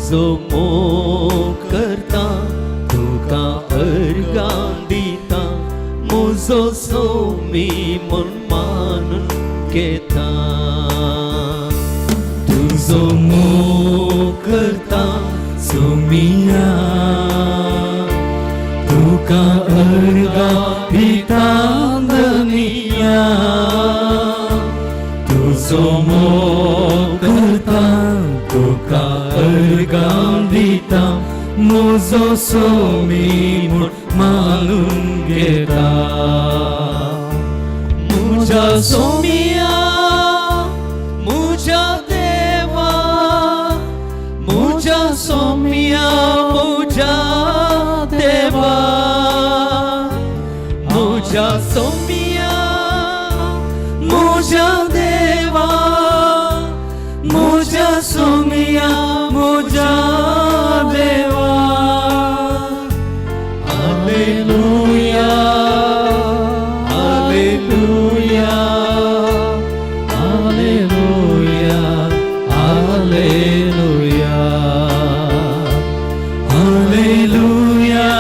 तुजो मोग करता, तुका अर्गां दिता, मुजो सोमी म्हूण मानून घेता. तुजो मोग करता सोमिया, तुका अर्गां दिता धनिया. तुजो मोग करता, तुका अर्गां दिता, मुजो सोमी म्हूण मानून घेता. मुज्या सोमिया, मुज्या देवा, मुज्या सोमिया, मुज्या देवा, मुज्या सोमिया, मुज्या देवा, मुज्या सोमिया, मुज्या देवा. Hallelujah, hallelujah, hallelujah, hallelujah, hallelujah,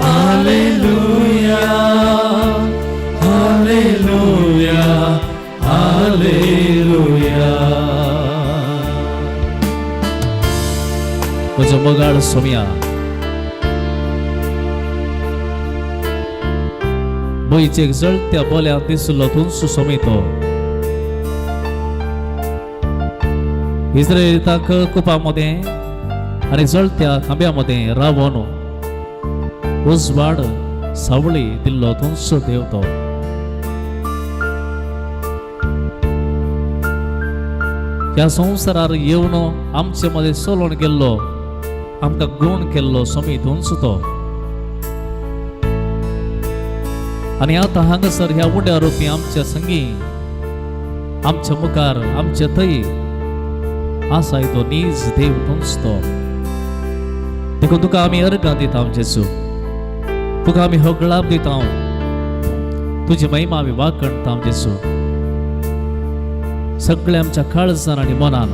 hallelujah, hallelujah, hallelujah. म्हजो मोगाळ सोम्या, बयचेक जळत्या बोल्यांत दिसलो तुंचो सोमी तो. इस्रायलितांक कुपा मदें आनी जळत्या खांब्या मदें रावोन उजवाड सावळी दिल्लो तुंचो देव तो. ह्या संवसारार येवन आमचे मदें चलोवन गेल्लो, आमकां गूण केल्लो सोमी तुंचो तो. आनी आतां हांगासर ह्या उंड्या रुपी आमच्या संगी, आमच्या मुखार, आमच्या थंय आसाय तो नीज देव तुंच तो. देखून तुका आमी अर्गां दिता जेजू, तुका आमी होगळाप दिता, तुजी महिमा आमी वाखणता जेजू. सगळे आमच्या काळजान आनी मनान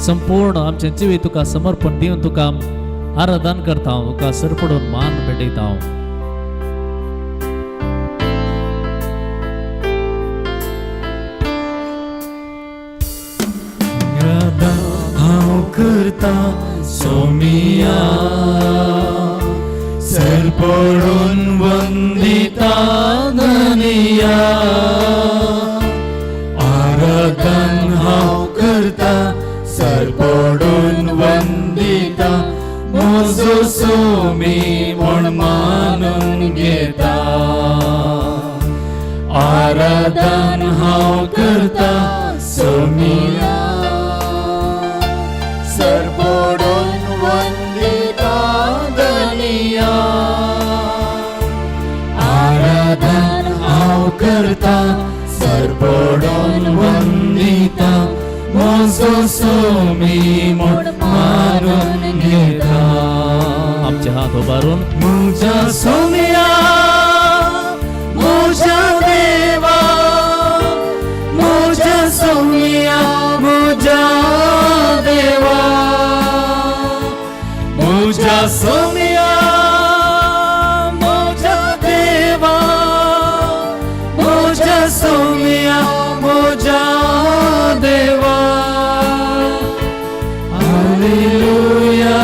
संपूर्ण आमचें जिवीत तुका समर्पण दिवन तुका आराधन करता, तुका सरपडून मान भेटयता. राधा हांव करता सोमिया, सरपडून वंदिता धनिया. आराधन हांव करता, सरपडून वंदिता, म्हजो सोमी म्हूण मानून घेता. आराधन हांव करता सोमिया, सरपडून वंदिता धनिया. आराधन हांव करता, सरपडून वंदिता, म्हजो सोमी म्हूण मानून घेता. आमचे हात उबारून मुझ्या सोमिया, मुझ्या देवा, मुझ्या सोमिया, मुझ्या देवा, मुझ्या सोमिया, मुझ्या देवा, मुझ्या सोमिया, मुझ्या देवा. Hallelujah,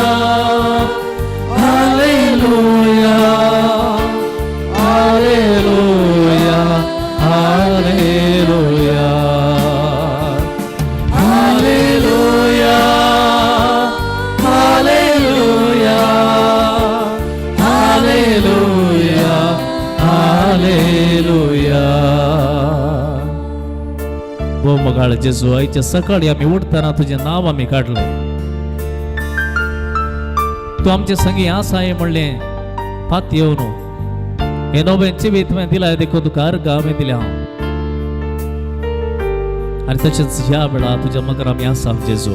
hallelujah, hallelujah, hallelujah, hallelujah, hallelujah, hallelujah, hallelujah. भोव मोगाळ जेजू, आयच्या सकाळी आमी उठतना तुजें नांव आमी काडलें. तूं आमचे संगी आसाय म्हणलें पात येवन हें नवें जिवीत तुवें दिलाय, देखून तुका अर्गां आमी दिल्या. आनी तशेंच ह्या वेळार तुज्या मुखार आमी आसा जेजू.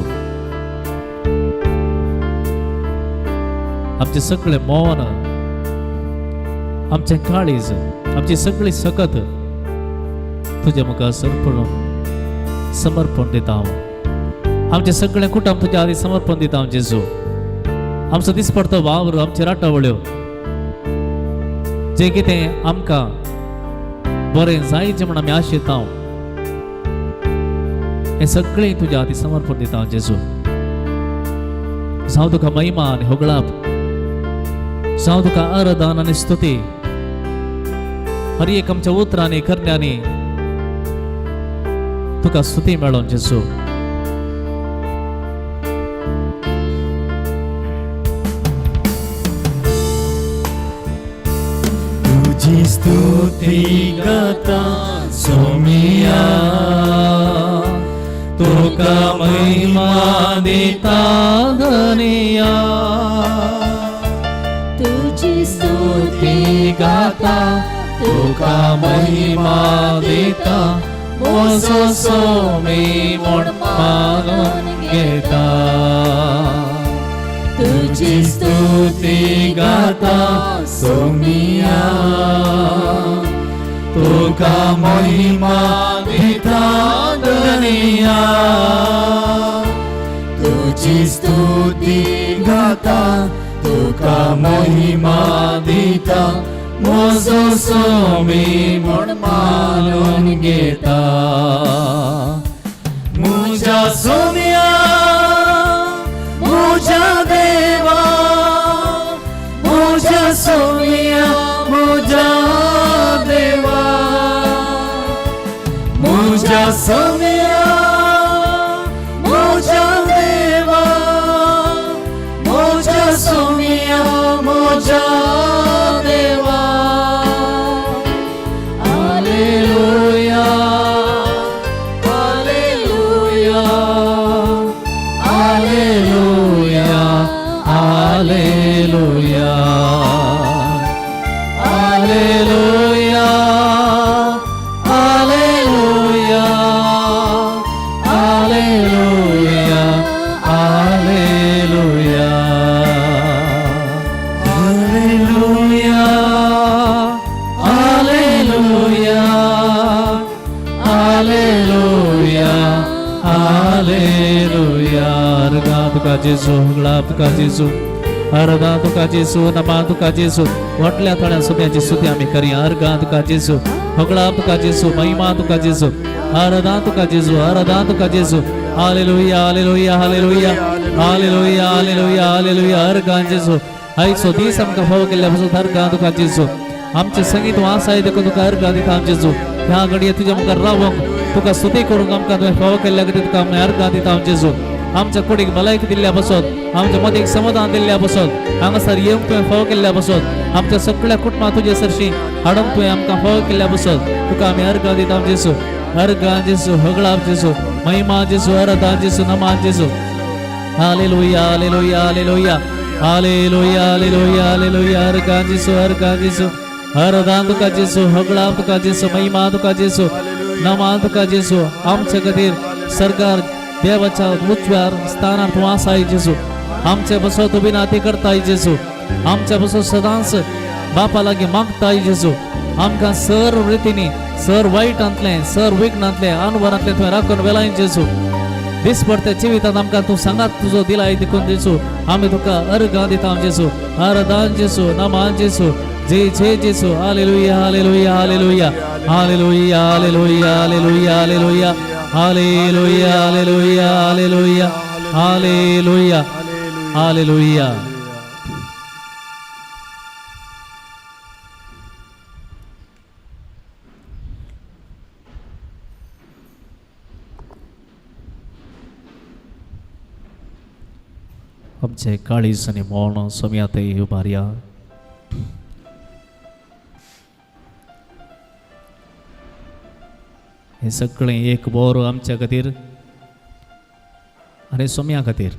आमचें सगळें मन, आमचें काळीज, आमची सगळी सकत तुज्या मुखार समर्पण दिता हांव. आमचें सगळें कुटुंब तुज्या आदी समर्पण दिता हांव जेजू. आमचो दिसपडतो वावर, आमच्यो राटावळ्यो, जें कितें आमकां बरें जायचें म्हूण आमी आशेता, हें सगळें तुज्या आदी समर्पण दिता हांव जेजू. जावं तुका महिमा आनी होगळाप, जावं तुका आराधन आनी स्तुती. हर एक आमच्या उतरांनी करण्यांनी तुका स्तुती मेळोन जेजू. तुजी स्तुती गाता सोमिया, तुका महिमा दिता धनिया. तुजी स्तुती गाता, तुका महिमा दिता, म्हजो सोमी म्हूण मानून घेता. तुजी स्तुती गाता सोमिया, तुका महिमा दिता धनिया. तुजी स्तुती गाता, तुका महिमा दिता, म्हजो सोमी म्हूण मानून घेता. म्हज्या सोमिया, म्हज्या देवा, म्हज्या सोमिया, म्हज्या देवा, म्हज्या सोमिया, म्हज्या देवा, म्हज्या सोमिया, म्हज्या देवा. Hallelujah, hallelujah, hallelujah, hallelujah, hallelujah, hallelujah, hallelujah, hallelujah, hallelujah, hallelujah, hallelujah, hallelujah. अर्गां तुका जेजू, होगळाप तुका जेजू, अर्गां तुका जेजू, नमा तुका जेजू. व्हडल्या थोड्या सोम्याची स्तुती आमी करया. अर्गां तुका जेजू, होगळाप तुका जेजू, महिमा तुका जेजू, आराधना तुका जेजू, आराधना तुका जेजू. हालेलुया, hallelujah, hallelujah, hallelujah, hallelujah, hallelujah. अर्गां जेजू, आयचो दीस आमकां फावो केल्ल्या पासून अर्गां तुका जेजू. आमचें संगीत वासाय देखून तुका अर्गां दिता आम जेजू. ह्या घडये तुज्या मुखार रावंक, तुका स्तुती करूंक आमकां तुवें फावो केल्ल्या खातीर तुका आमी अर्गां दिता आम जेजू. आमच्या कुडीक भलायकी दिल्ल्या पासत, आमच्या मदीक समाधान दिल्ल्या पासत, हांगासर येवंक तुवें फावो केल्ल्या पासत, आमच्या सगळ्या कुटुंबां तुजे सरशी हाडूंक तुवें आमकां फावो केल्ल्या पासत तुका आमी अर्गां दिता आम जेजू. अर्गां जेजू, होगळाप जेजू, महिमा जेजू, आराधना जेजू, नमा जेजू. हालेलुया, hallelujah, hallelujah, hallelujah, hallelujah, hallelujah. अर्गां जेजू, अर्गां जेजू, आराधना तुका जेजू, होगळाप तुका जेजू, महिमा तुका जेजू, नमा तुका जेजू. आमच्या खातीर सरकार देवाच्या उजव्या स्थानार तूं आसाय जेजू. आमचे बसो तूं विनंती करताय जेजू. आमच्या बसो सदांच बापा लागीं मागताय जेजू. आमकां सर रितींनी, सर वायटांतलें, सर विघ्नांतलें, अनवरांतलें तुवें राखून वेलाय जेजू. दिसपडत्या जिवितांत आमकां तूं सांगात तुजो दिलाय देखून जेजू आमी तुका अर्गां दिता जेजू. आराधन जेजू, नमान जेजू, जय जय जेजू. हालेलुया, hallelujah, hallelujah, hallelujah, hallelujah, hallelujah, hallelujah, hallelujah, hallelujah, hallelujah, hallelujah, hallelujah. आमचे काळीज आनी मोण सोम्या थंय उबारया. हें सगळें एक बरो आमच्या खातीर आनी सोम्या खातीर.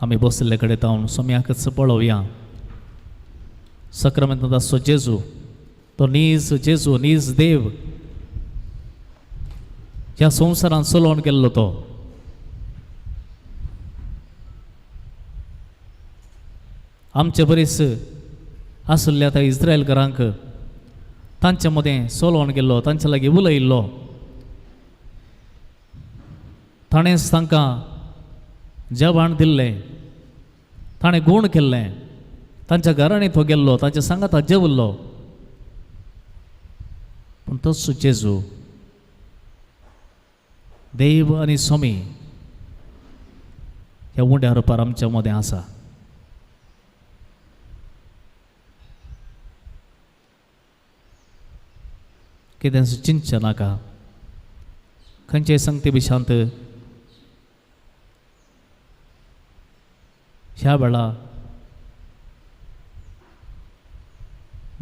आमी बशिल्ले कडेन जावन सोम्याकच पळोवया. सक्रामेंतांत आसचो जेजू, तो नीज जेजू, नीज देव, ह्या संवसारांत चलोवन गेल्लो तो. आमचे बरीच आशिल्ल्या त्या इस्रायलकारांक तांचे मदें चलोवन गेल्लो, तांचे लागीं उलयल्लो. ताणेंच तांकां जेवण दिल्लें, ताणें गूण केल्लें, तांच्या घरांनी तो गेल्लो, तांच्या सांगाता जेवल्लो. पूण तसो जेजू देव आनी स्वामी ह्या उंड्या रुपार आमच्या मदें आसा. कितें चिंतचें नाका, खंयचेय संगती बिशांत ह्या वेळा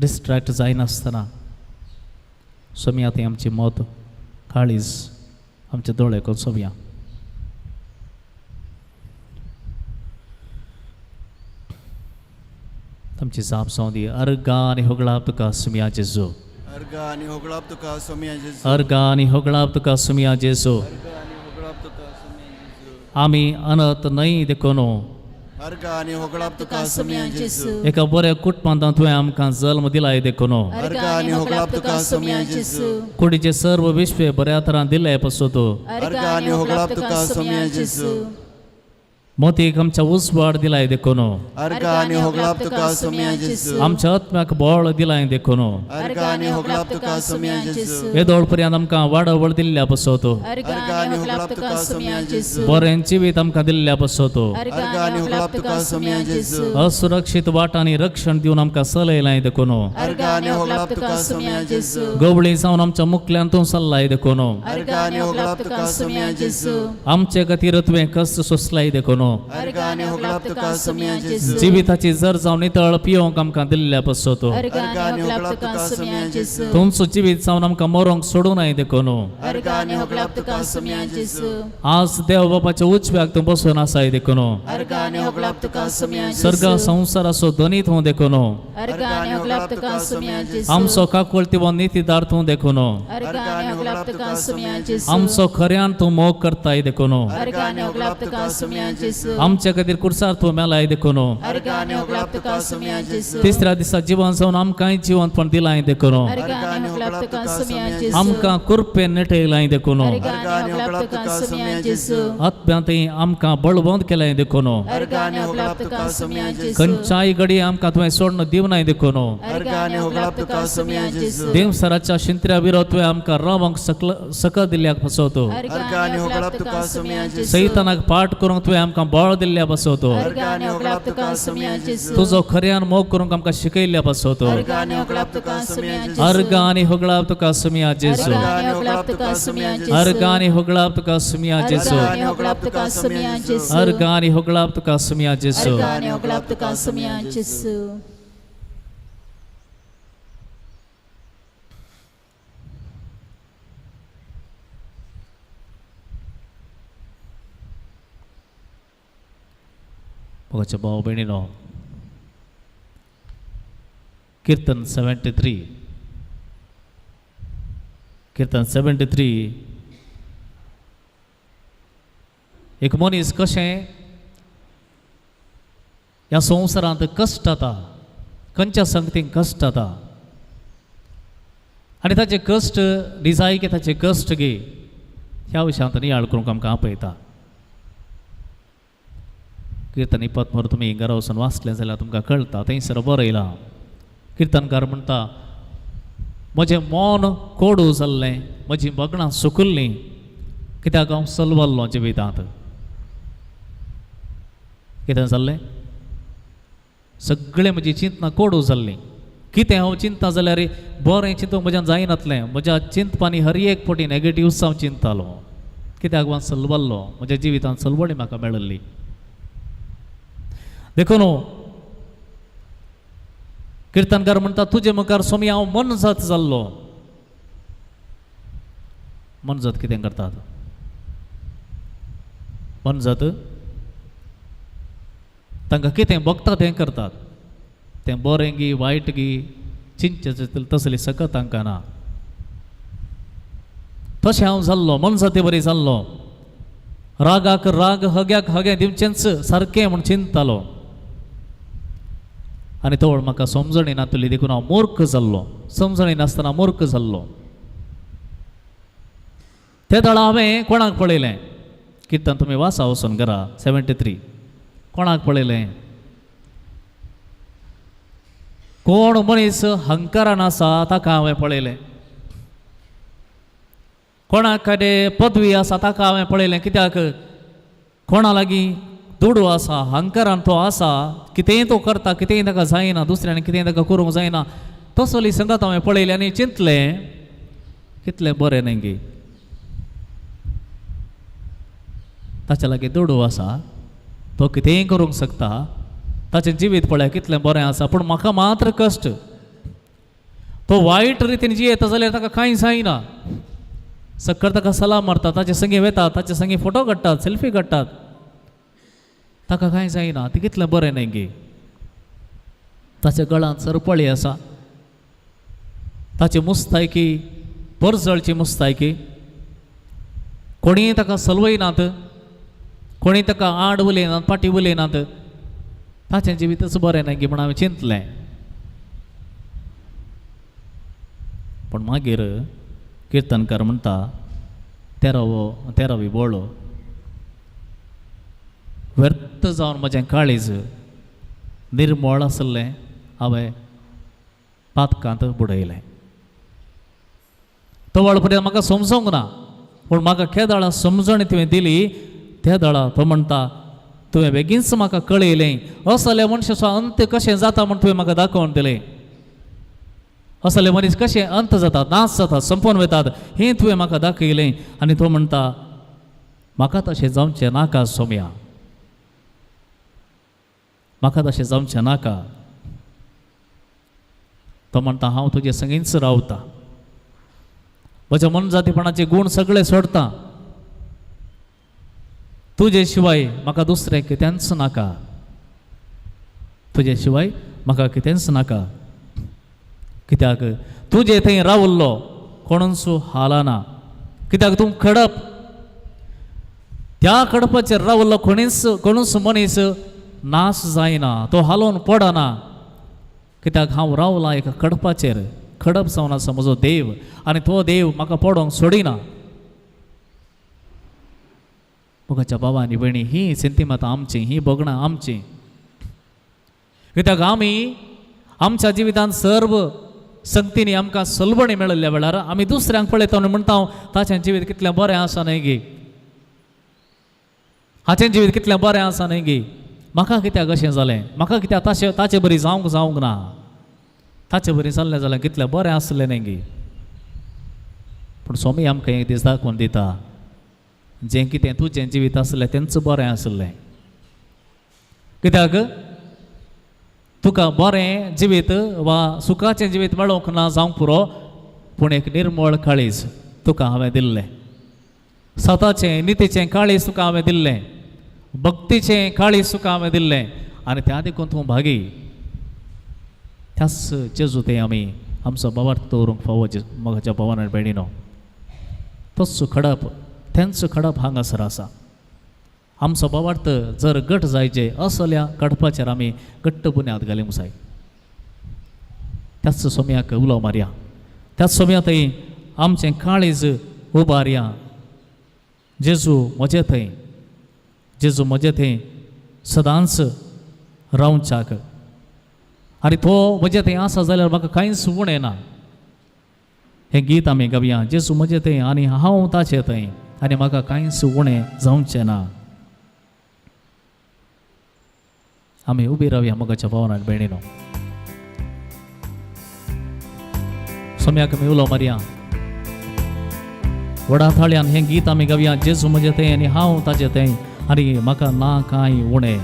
डिस्ट्रॅक्ट जायनासतना सोमया थंय आमची मत काळीज आमचे दोळे करून सोमया. आमची जाप जावं दी. अर्गा आनी होगळाप तुका सुमया जेजू. अर्गा आनी होगळाप तुका सोमया जेजू. अर्गा आनी होगळाप तुका सुमया जेजू. अर्गा आनी होगळाप तुका सोमया जेजू. आमी अनत न्हय देखून अर्गा आनी होगळाप तुका सोमया जेजू. एका बऱ्या कुटुंबांत तुवें आमकां जल्म दिलाय देखून अर्गा आनी होगळाप तुका सोमया जेजू. कुडीचे सर्व विश्व बऱ्या तरान दिले पसत अर्गा आनी होगळाप तुका सोमया जेजू. मोतीक आमच्या उजवाड दिलाय देखून अर्गा आनी होगळाप तुका सोमया जेजू. आमच्या आत्म्याक बळ दिलाय देखून अर्गा आनी होगळाप तुका सोमया जेजू. येदोळ पर्यंत आमकां वाडावळ दिल्ल्या पसत अर्गा आनी होगळाप तुका सोमया जेजू. बरें जिवीत आमकां दिल्ल्या पसत अर्गा आनी होगळाप तुका सोमया जेजू. असुरक्षीत वाटांनी रक्षण दिवन आमकां चलयलाय देखून अर्गा आनी होगळाप तुका सोमया जेजू. गवळी जावन आमच्या मुखल्यान तूं चल्लाय देखून अर्गा आनी होगळाप तुका सोमया जेजू. आमचे खातीर तुवें कश्ट सोंसलाय देखून अर्गा आनी होगळाप तुका सोमया जेजू. जिविताची जर जावन नितळ पियोंक आमकां दिल्ल्या पसत अर्गा आनी होगळाप तुका सोमया जेजू. तुमचो जिवीत जावन आमकां मरोंक सोडूं नाय देखून अर्गा आनी होगळाप तुका सोमया जेजू. आज देव बाबाच्या उजव्याक तूं बसून आसाय देखून अर्गा आनी होगळाप तुका सोमया जेजू. सर्ग संवसाराचो धनी तूं देखून अर्गा आनी होगळाप तुका सोमया जेजू. आमचो काकुळती व नितीदार तूं देखून अर्गा आनी होगळाप तुका सोमया जेजू. आमचो खऱ्यान तूं मोग करताय देखून अर्गा आनी होगळाप तुका सोमया जेजू. आमच्या खातीर कुर्सार तूं मेलाय देखून अर्गा आनी होगळाप तुका सोमया जेजू. तिसऱ्या दिसा जिवन जावन आमकांय जिवंतपण दिलाय देखून अर्गा आनी होगळाप तुका सोमया जेजू. आमकां कुरपेन नेटयलाय देखून अर्गा आनी होगळाप तुका सोमया जेजू. आत्म्यांतय आमकां बळवंत केलाय देखून अर्गा आनी होगळाप तुका सोमया जेजू. खंयच्याय घडये आमकां तुवें सोडून दिवनाय देखून अर्गा आनी होगळाप तुका सोमया जेजू. देवसराच्या शिंत्र्या विरोध तुवें आमकां रावंक सकल दिल्ल्याक फसवतो अर्गा आनी होगळाप तुका सोमया जेजू. सैतानाक पाठ करूंक तुवें आमकां बळ दिल्ल्या बसवतो अर्गा आनी होगळाप तुका सोमया जेजू. तुजो खऱ्यान मोग करूंक आमकां शिकयल्ल्या बसवतो अर्गा आनी होगळाप तुका सोमया जेजू. अर्गा आनी होगळाप तुका सुमया जेजू. अर्गा आनी होगळाप तुका सोमया जेजू. अर्गा आनी होगळाप तुका सुमया जेजू. अर्गा आनी होगळाप तुका सोमया जेजू. अर्गा आनी होगळाप तुका सुमया जेजू. अर्गा आनी होगळाप तुका सोमया जेजू. मोगाच्या भाव भयणीनो, कीर्तन 73, कीर्तन 73. एक मनीस कशें ह्या संवसारांत कश्ट जाता, खंयच्या संगतीन कश्ट जाता आनी ताचे कश्ट निजायके ताचे कश्ट गे ह्या विशयांत नियाळ करूंक आमकां आपयता. कीर्तन 23 तुमी घरा वचून वाचलें जाल्यार तुमकां कळटा, थंयसर बरयलां. किर्तनकार म्हणटा, म्हजें मन कोडू जाल्लें, म्हजीं बगणां सुकुल्लीं, कित्याक हांव सलवल्लो जिवितांत. कितें जाल्लें? सगळें म्हजी चिंतना कोडू जाल्लीं. कितें हांव चिंता जाल्यार बरें चिंतूंक म्हज्यान जायनातलें. म्हज्या चिंतपांनी हर एक फावटी नेगेटिव्स हांव चिंततालो, कित्याक हांव सलवल्लो, म्हज्या जिवितांत सलवणी म्हाका मेळिल्ली. देखून किर्तनकार म्हणटा, तुजे मुखार स्वामी हांव मनजात जाल्लो. मनजात कितें करतात? मनजात तांकां कितें भोगता तें करतात, तें बरें गी वायट गी चिंतचें तसली सकत तांकां ना. तशें हांव जाल्लो, मनजाते बरी जाल्लो, रागाक राग हग्याक हगें दिवचेंच सारकें म्हूण चिंततालो. आनी तवळ म्हाका समजणी नातली, देखून हांव मूर्ख जाल्लो, समजणी नासतना मूर्ख जाल्लो. ते दळा हांवें कोणाक पळयलें? किर्तन तुमी वाचा वचून घरा 73. कोणाक पळयलें? कोण मनीस हंकारान आसा ताका हांवें पळयलें. कोणाक कडेन पदवी आसा ताका हांवें पळयलें. कित्याक कोणा लागीं दुडू आसा, हंकारान तो आसा, कितेंय तो करता, कितेंय ताका जायना, दुसऱ्यान कितेंय ताका करूंक जायना, तसली संगत हांवें पळयली आनी चिंतलें कितलें बरें न्ही गे, ताच्या लागीं दुडू आसा, तो कितेंय करूंक शकता, ताचें जिवीत पळय कितलें बरें आसा, पूण म्हाका मात्र कश्ट. तो वायट रितीन जियेता जाल्यार ताका कांय जायना. सक्कर ताका सलाम मारता, ताचे संगी वेतात, ताचे संगी फोटो काडटात, सेल्फी काडटात, ताका कांय जायना. तें कितलें बरें न्ही गे. ताच्या गळांत सरपळी आसा, ताची मुस्तायकी परजळची मुस्तायकी, कोणीय ताका सलवयनात, कोणी ताका आड उलयनात, फाटी उलयनात, ताचें जिवीतच बरें न्ही गे म्हूण हांवें चिंतलें. पूण मागीर किर्तनकार म्हणटा तेरावी बोळो, व्यर्थ जावन म्हजें काळीज निर्मळ आसलें हांवें पातकांत बुडयलें. तवळ पर्यंत म्हाका समजूंक ना, पूण म्हाका केदळा समजणी तुवें दिली त्या दळा. तो म्हणटा तुवें बेगीनच म्हाका कळयलें असल्या मनशाचो अंत कशें जाता म्हूण तुवें म्हाका दाखोवन दिलें. असले मनीस कशें अंत जातात, नाश जातात, संपोवन वतात हें तुवें म्हाका दाखयलें. आनी तो म्हणटा म्हाका तशें जावचें नाका सोम्या, म्हाका तशें जावचें नाका. तो म्हणटा हांव तुजे संगीच रावता, म्हज्या मनजातीपणाचे गूण सगळे सोडटा, तुजे शिवाय म्हाका दुसरें कितेंच नाका, तुजे शिवाय म्हाका कितेंच नाका. कित्याक तुजे थंय रावल्लो कोणूच हालना, कित्याक तूं खडप, त्या खडपाचेर रावल्लो कोणीच कोणूच मनीस नाश जायना, तो हालोवन पडना. कित्याक हांव रावलां एका खडपाचेर, खडप जावन आसा म्हजो देव, आनी तो देव म्हाका पडोवंक सोडिना. मोगाच्या बाबा आनी भयणी, ही सेंतिमतां आमची, ही भोगणां आमची. कित्याक आमी आमच्या जिवितांत सर्व संगतींनी आमकां सलवणी मेळिल्ल्या वेळार आमी दुसऱ्यांक पळयता आनी म्हणटा ताचें जिवीत कितलें बरें आसा न्ही गे, हाचें जिवीत कितलें बरें आसा न्ही गे, म्हाका कित्याक अशें जालें, म्हाका कित्याक ताचे बरी जावंक जावंक ना, ताचे बरी जाल्लें जाल्यार कितलें बरें आसलें न्ही गे. पूण स्वामी आमकां एक दीस दाखोवन दिता जें कितें तुजें जिवीत आसलें तेंच बरें आसलें. कित्याक तुका बरें जिवीत वा सुखाचें जिवीत मेळोवंक ना जावंक पुरो, पूण एक निर्मळ काळीज तुका हांवें दिल्लें, सताचें नितीचें काळीज तुका हांवें दिल्लें, भक्तीचें काळीज तुका हांवें दिल्लें, आनी त्या देखून तूं भागी. त्याच जेजू ते आमी आमचो भावार्थ दवरूंक फावो. म्हज्या भावान आनी भयणीनो, तोच खडप, तेंच खडप हांगासर आसा. आमचो भावार्थ जर घट जायचे असल्या खडपाचेर आमी घट्ट बुन्याद घालूंक जाय. त्याच सोम्याक उलो मारया, त्याच सोम्या थंय आमचें काळीज उबारया. जेजू म्हजे थंय, जेजू म्हजे थंय सदांच रावच्याक, आनी तो म्हजे थंय आसा जाल्यार म्हाका कांयच उणें ना. हें गीत आमी गावया, जेजू म्हजे थंय आनी हांव ताचे थंय, आनी म्हाका कांयच उणें जावचें ना. आमी उबी रावया मोगाच्या भावान आनी भयणीनो. सोम्याक आमी उलो मारया, व्हडा थाळ्यान हें गीत आमी गावया, जेजू म्हजे थंय आनी हांव ताचे थंय, आनी म्हाका ना कांय उणें.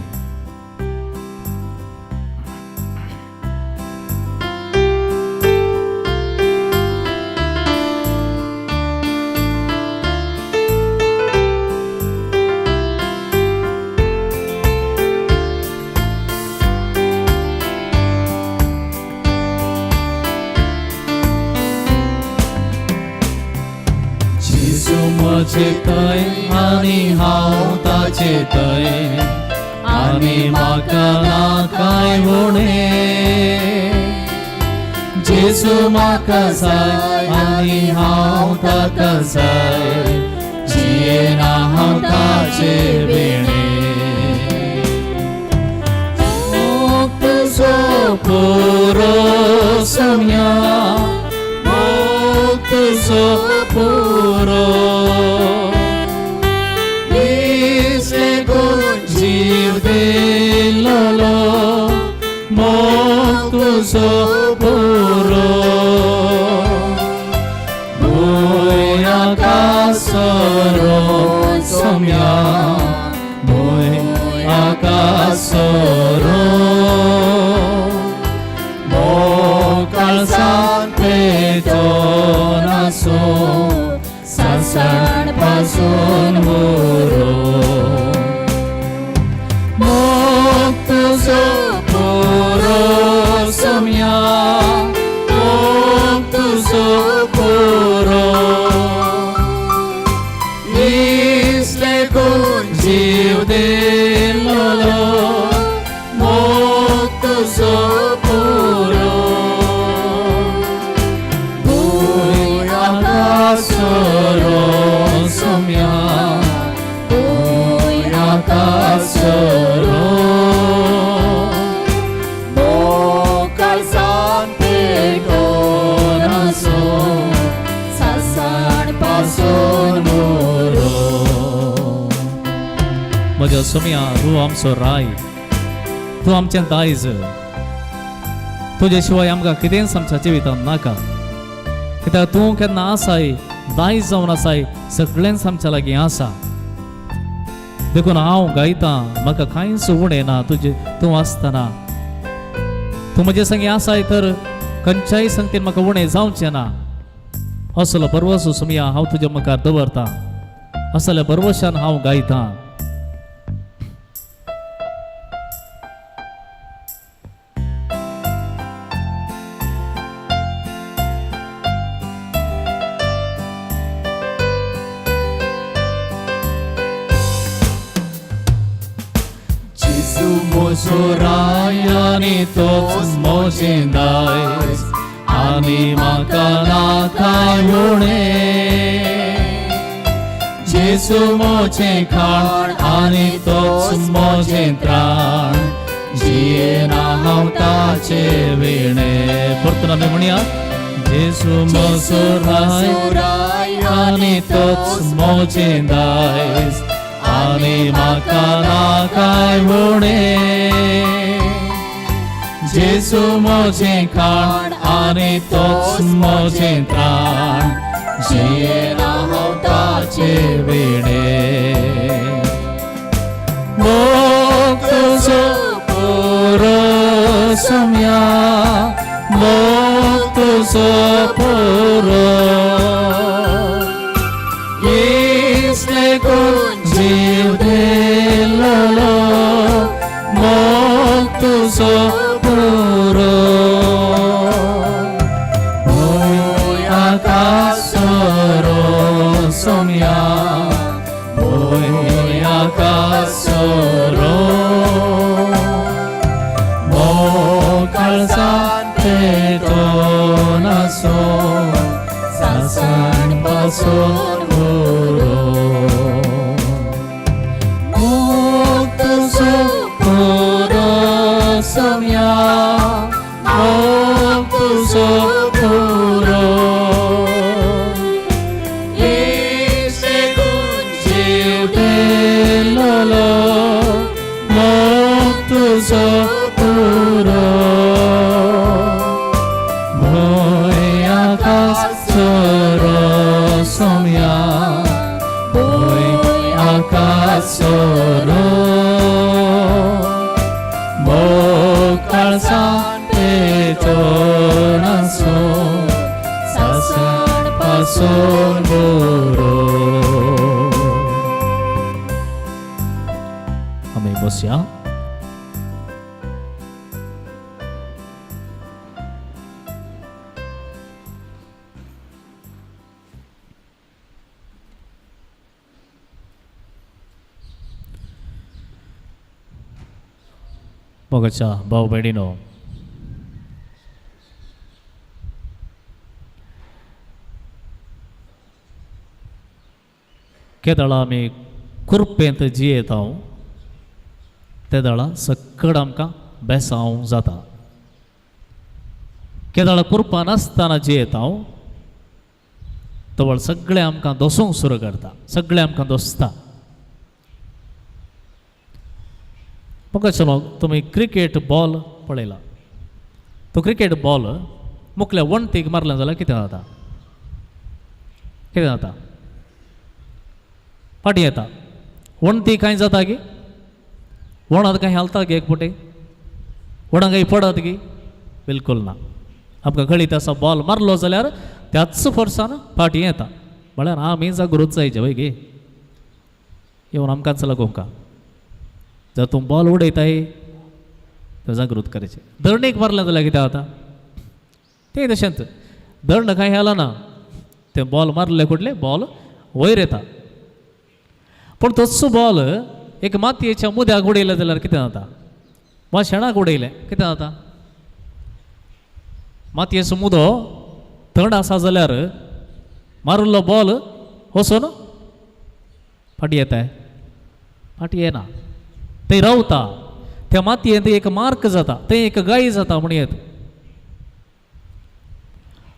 म्हजे थंय आनी हांव ताचे थंय, आनी म्हाका ना कांय उणें. जेजू म्हाका जाय आनी हांव ताका जाय, जियेना हांव ताचे ताचे विणे मोग तुजो पुरो सोम्या मोग तुजो पुरो इसले गुण जीव दिलो मोग तुजो पुरो भूंय आकासरो सोम्या भूंय आकासरो मोग काळजांत पेटोवन आसूं सासण पासून उरो मोग तुजो पुरो सोम्या मोग तुजो पुरो इसले गुण जीव दिलो मोग तुजो पुरो भूंय आकासरो सोम्या भूंय आकासरो मोग काळजांत पेटोवन आसूं सासण पासून उरो म्हज्या सोम्या तूं आमचो राय तूं आमचें दायज तुजे शिवाय आमकां कितेंच आमच्या जिवितांत नाका कित्याक तूं केन्ना आसाय दायज जावन आसाय सगळेंच आमच्या लागीं आसा देखून हांव गायतां म्हाका कांयच उणें ना तुजें तूं आसतना तूं म्हजे संगी आसाय तर खंयच्याय संगतीन म्हाका उणें जावचें ना असलो बरवसो सोमया हांव तुज्या मुखार दवरतां असल्या बरवशान हांव गायतां. जेजू म्हजो राय आनी तोच म्हजें दायज आनी म्हाका नाका उणें जेजू म्हजें खाण आनी तोच म्हजें त्राण जियेना हांव ताचे विणें परतून आमी म्हणया जेजू म्हजो राय आनी तोच म्हजें दायज आनी म्हाका नाका उणें जेजू म्हजें खाण आनी तोच म्हजें त्राण जियेना हांव ताचे विणें मोग तुजो पुरो सोम्या मोग तुजो पुरो इसले गुण जीव दिलो मोग तुजो पुरो भूंय आकासरो सोम्या भूंय आकासरो मोग काळजांत पेटोवन आसूं सासण पासून उरो मोग तुजो पुरो सोम्या मोग तुजो पुरो इसले गुण जीव दिलो मोग तुजो पुरो भूंय आकासरो सोम्या भूंय आकासरो मोग काळजांत पेटोवन आसूं सासण पासून उरो. आमी बसया. मोगाच्या भाव भयणीनो, केदळा आमी कुरपेंत जियेता तेदळा सक्कड आमकां बेसांव जाता. केदळा कुरपा नासतना जियेता तवळ सगळें आमकां दोसूंक सुरू करता, सगळें आमकां दोसता. म्हाका चलो तुमी क्रिकेट बॉल पळयला, तो क्रिकेट बॉल मुखल्या वणटीक मारलें जाल्यार कितें जाता? कितें जाता? फाटीं येता. वणटी कांय जाता गी? वणत कांय हालता गी? एक फावटी वणां कांय पडत गी? बिलकूल ना. आमकां कळीत आसा बॉल मारलो जाल्यार त्याच फोर्सान फाटीं येता. म्हळ्यार आमी जागृत जायचे वय गे, येवन आमकांच लागोंका. जर तूं बॉल उडयताय तर जागृत करायचें. दरणीक मारलें जाल्यार कितें जाता? तें तशेंच दंड कांय हालना ना, तें बॉल मारले कुडले बॉल वयर येता. पूण तोच बॉल एक मातयेच्या मुद्याक उडयलें जाल्यार कितें जाता? वा शेणाक उडयलें कितें जाता? मातयेचो मुदो थंड आसा जाल्यार मारिल्लो बॉल वचून फाटीं येता? फाटीं येना, थंय रावता. त्या मातयेंत एक मार्क जाता, थंय एक गाय जाता म्हण येत.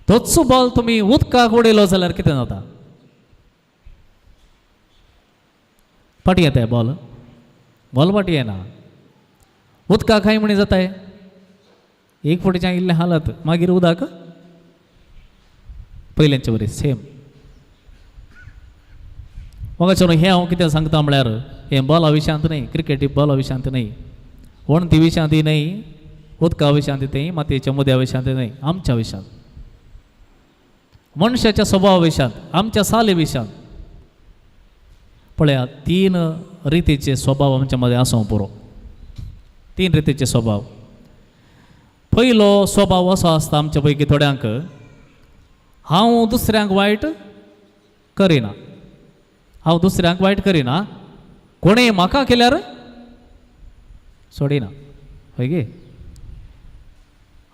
तोच बॉल तुमी उदकाक उडयलो जाल्यार कितें जाता? फाटीं येता बॉल? बॉल फाटीं येना. उदकाक कांय म्हणी जाताय एक फावटीच्यान इल्लें हालत, मागीर उदक पयल्यांचे वरी सेम. म्हाका चलो हें हांव कितें सांगता म्हळ्यार हें बॉला विशयांत न्हय, क्रिकेटी बॉला विशयांत न्हय, वणटी विशयांत न्हय, उदका विशयांत न्हय, मातयेच्या मुद्या विशयांत न्हय, आमच्या विशयांत, मनशाच्या स्वभावा विशयांत, आमच्या साली विशयांत. पळया, तीन रितीचे स्वभाव आमच्या मदें आसूंक पुरो. तीन रितीचे स्वभाव. पयलो स्वभाव असो आसता आमच्या पैकी थोड्यांक, हांव दुसऱ्यांक वायट करिना, हांव दुसऱ्यांक वायट करिना, कोणें म्हाका केल्यार सोडिना. हय गे?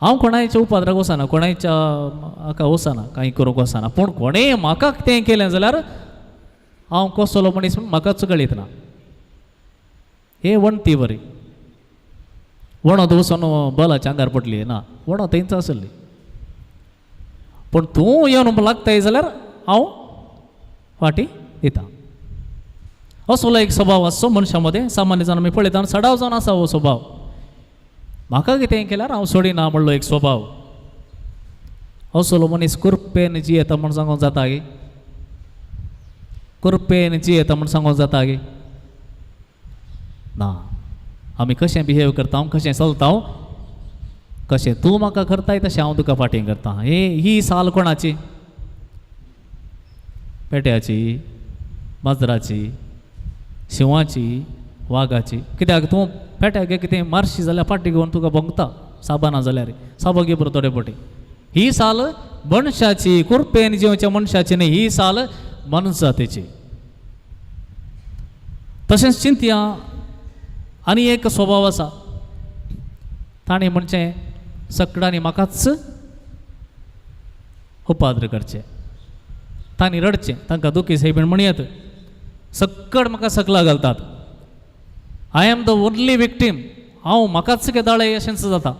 हांव कोणायच्या उपद्राक वचना, कोणायच्या हाका वचना, कांय करूंक वचना, पूण कोणें म्हाका तें केलें जाल्यार हांव कसलो मनीस म्हूण म्हाकाच कळीत ना. हे वणटी बरी वणत वचून बॉलाच्या आंगार पडली ना, वणत थंयच आसली, पूण तूं येवन लागताय जाल्यार हांव फाटीं दिता. असलो एक स्वभाव आसचो मनशां मदें. सामान्य जावन आमी पळयता आनी सदांच जावन आसा हो स्वभाव. म्हाका कितें केल्यार हांव सोडिना म्हणलो एक स्वभाव. असलो मनीस कुरपेन जियेता म्हूण सांगूंक जाता गे? कुरपेन जियेता म्हूण सांगूंक जाता गे? ना. आमी कशें बिहेव करता, कशें चलता, कशें तूं म्हाका करताय तशें हांव तुका फाटीं करता. हे ही साल कोणाची? पेट्याची, माजराची, शिंवाची, वागाची. कित्याक तूं पेट्याक कितें मारशी जाल्यार फाटीं घेवन तुका भोंगता, साबाना जाल्यार साबो घे बरो थोडे फावटी. ही साल मनशाची, कुरपेन जिवच्या मनशाची न्ही, ही साल मनजातीची. तशेंच चिंतया, आनी एक स्वभाव आसा, ताणें म्हणचें सकडांनी म्हाकाच उपाद्र करचें, तांणी रडचें, तांकां दुखी सायबीण म्हणयत, सक्कड म्हाका सकला घालतात, I am the only victim. हांव म्हाकाच केदाळे अशेंच जाता,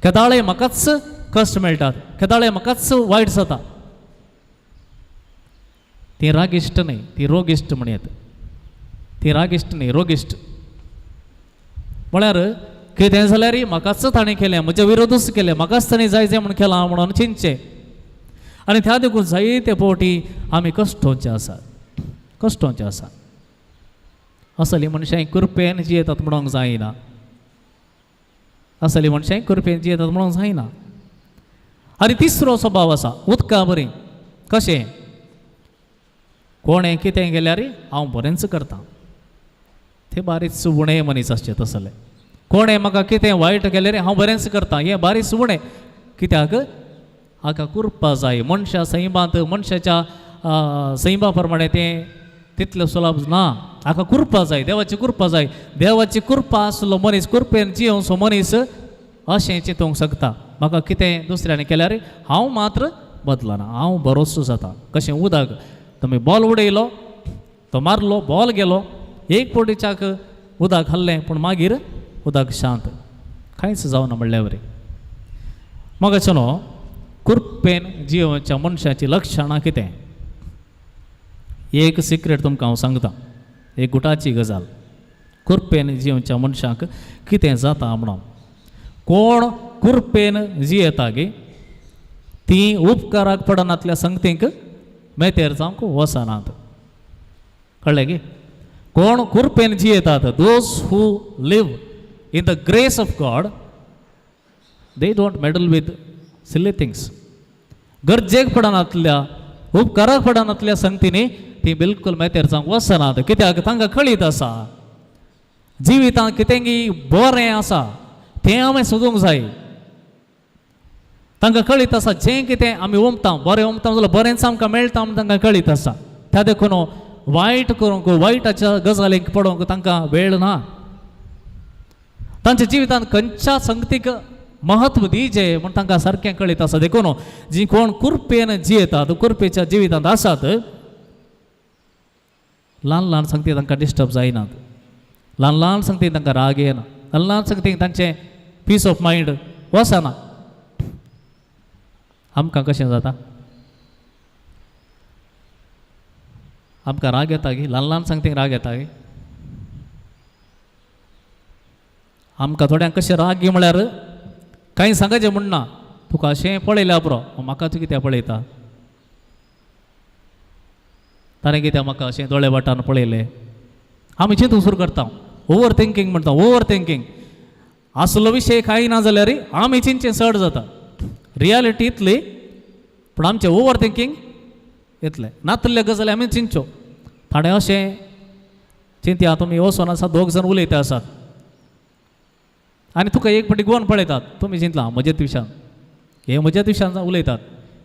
केदाळे म्हाकाच कश्ट मेळटात, केदाळे म्हाकाच वायट जाता. ती रागिश्ट न्हय, ती रोगिश्ट म्हणयत. ती रागिश्ट न्हय, रोगिश्ट म्हळ्यार कितें जाल्यार म्हाकाच ताणें केलें, म्हज्या विरोधूच केलें, म्हाकाच ताणें जाय जाय म्हूण केलां म्हणून चिंतचें. आनी त्या देखून जायते फावटी आमी कश्टोवचे आसा, कश्टोवचे आसा. असली मनशां कृपेन जियेतात म्हणूंक जायना, असली मनशां कृपेन जियेतात म्हणूंक जायना. आनी तिसरो स्वभाव आसा उदका बरी. कशें? कोणें कितें केल्यार हांव बरेंच करतां. ते बारीक उणें मनीस आसचे तसले. कोणें म्हाका कितें वायट केल्यार हांव बरेंच करतां, हें बारीक उणें. कित्याक हाका कुरपा जाय. मनशा सैमांत, मनशाच्या सैमा प्रमाणें तें तितलें सुलभ ना. हाका कुरपा जाय, देवाची कुरपा जाय. देवाची कुरपा आसलो मनीस, कुरपेन जियोवचो मनीस अशें चिंतूंक शकता, म्हाका कितें दुसऱ्यांनी केल्यार हांव मात्र बदलना, हांव बरोसो जाता. कशें उदक तुमी बॉल उडयलो, तो मारलो, बॉल गेलो, एक पोटीच्याक उदक खाल्लें, पूण मागीर उदक शांत, कांयच जावना म्हणल्या वरी. मगाचो न्हू कुरपेन जियोवच्या मनशाची लक्षणां कितें? एक सिक्रेट तुमकां हांव सांगता, एक गुटाची गजाल. कुरपेन जियोवच्या मनशाक कितें जाता म्हणून, कोण कुरपेन जियेता गी ती उपकाराक पडनातल्या संगतींक मेतेर जावंक वचनात. कळ्ळें गी? कोण कुरपेन जियेतात, those who live in the grace of God, they don't meddle with silly things. गरजेक पडनातल्या, उपकाराक पडनातल्या संगतींनी ती बिलकुल मेतेर जावंक वचनात. कित्याक? तांकां कळीत आसा जिवितांत कितेंगी बरें आसा, तें हांवें सोदूंक जाय. तांकां कळीत आसा जें कितें आमी ओंपता, बरें ओंपता जाल्यार बरेंच आमकां मेळटा म्हूण तांकां कळीत आसा. त्या देखून वायट करूंक, वायटाच्या गजालींक पडोवंक तांकां वेळ ना. तांच्या जिवितांत खंयच्या संगतीक म्हत्व दिजे म्हूण तांकां सारकें कळीत आसा. देखून जी कोण कुरपेन जियेतात, कुरपेच्या जिवितांत आसात, ल्हान ल्हान संगती तांकां डिस्टर्ब जायनात, ल्हान ल्हान संगती तांकां राग येना, ल्हान ल्हान संगतीक तांचें पीस ऑफ मायंड वचना. आमकां कशें जाता? आमकां राग येता गी? ल्हान ल्हान संगतीक राग येता गी? आमकां थोड्यांक कशें राग म्हळ्यार कांय सांगाचें म्हण ना, तुका अशें पळयल्यार पुरो, म्हाका तूं कित्याक पळयता, ताणें कित्याक म्हाका अशें दोळे वाटान पळयलें, आमी चिंतूंक सुरू करता. ओवर थिंकींग म्हणटा, ओवर थिंकींग. आसलो विशय कांय ना जाल्यार आमी चिंतचें चड जाता. रियालिटी इतली, पूण आमचें ओवर थिंकींग येतलें. नातल्ले गजाली आमी चिंतच्यो. ताणें अशें चिंतया, तुमी वचोन आसा, दोग जाण उलयता आसात आनी तुका एक फावटी गोवन पळयतात, तुमी चिंतला म्हज्याच विशयान, हे म्हज्याच विशयान उलयतात,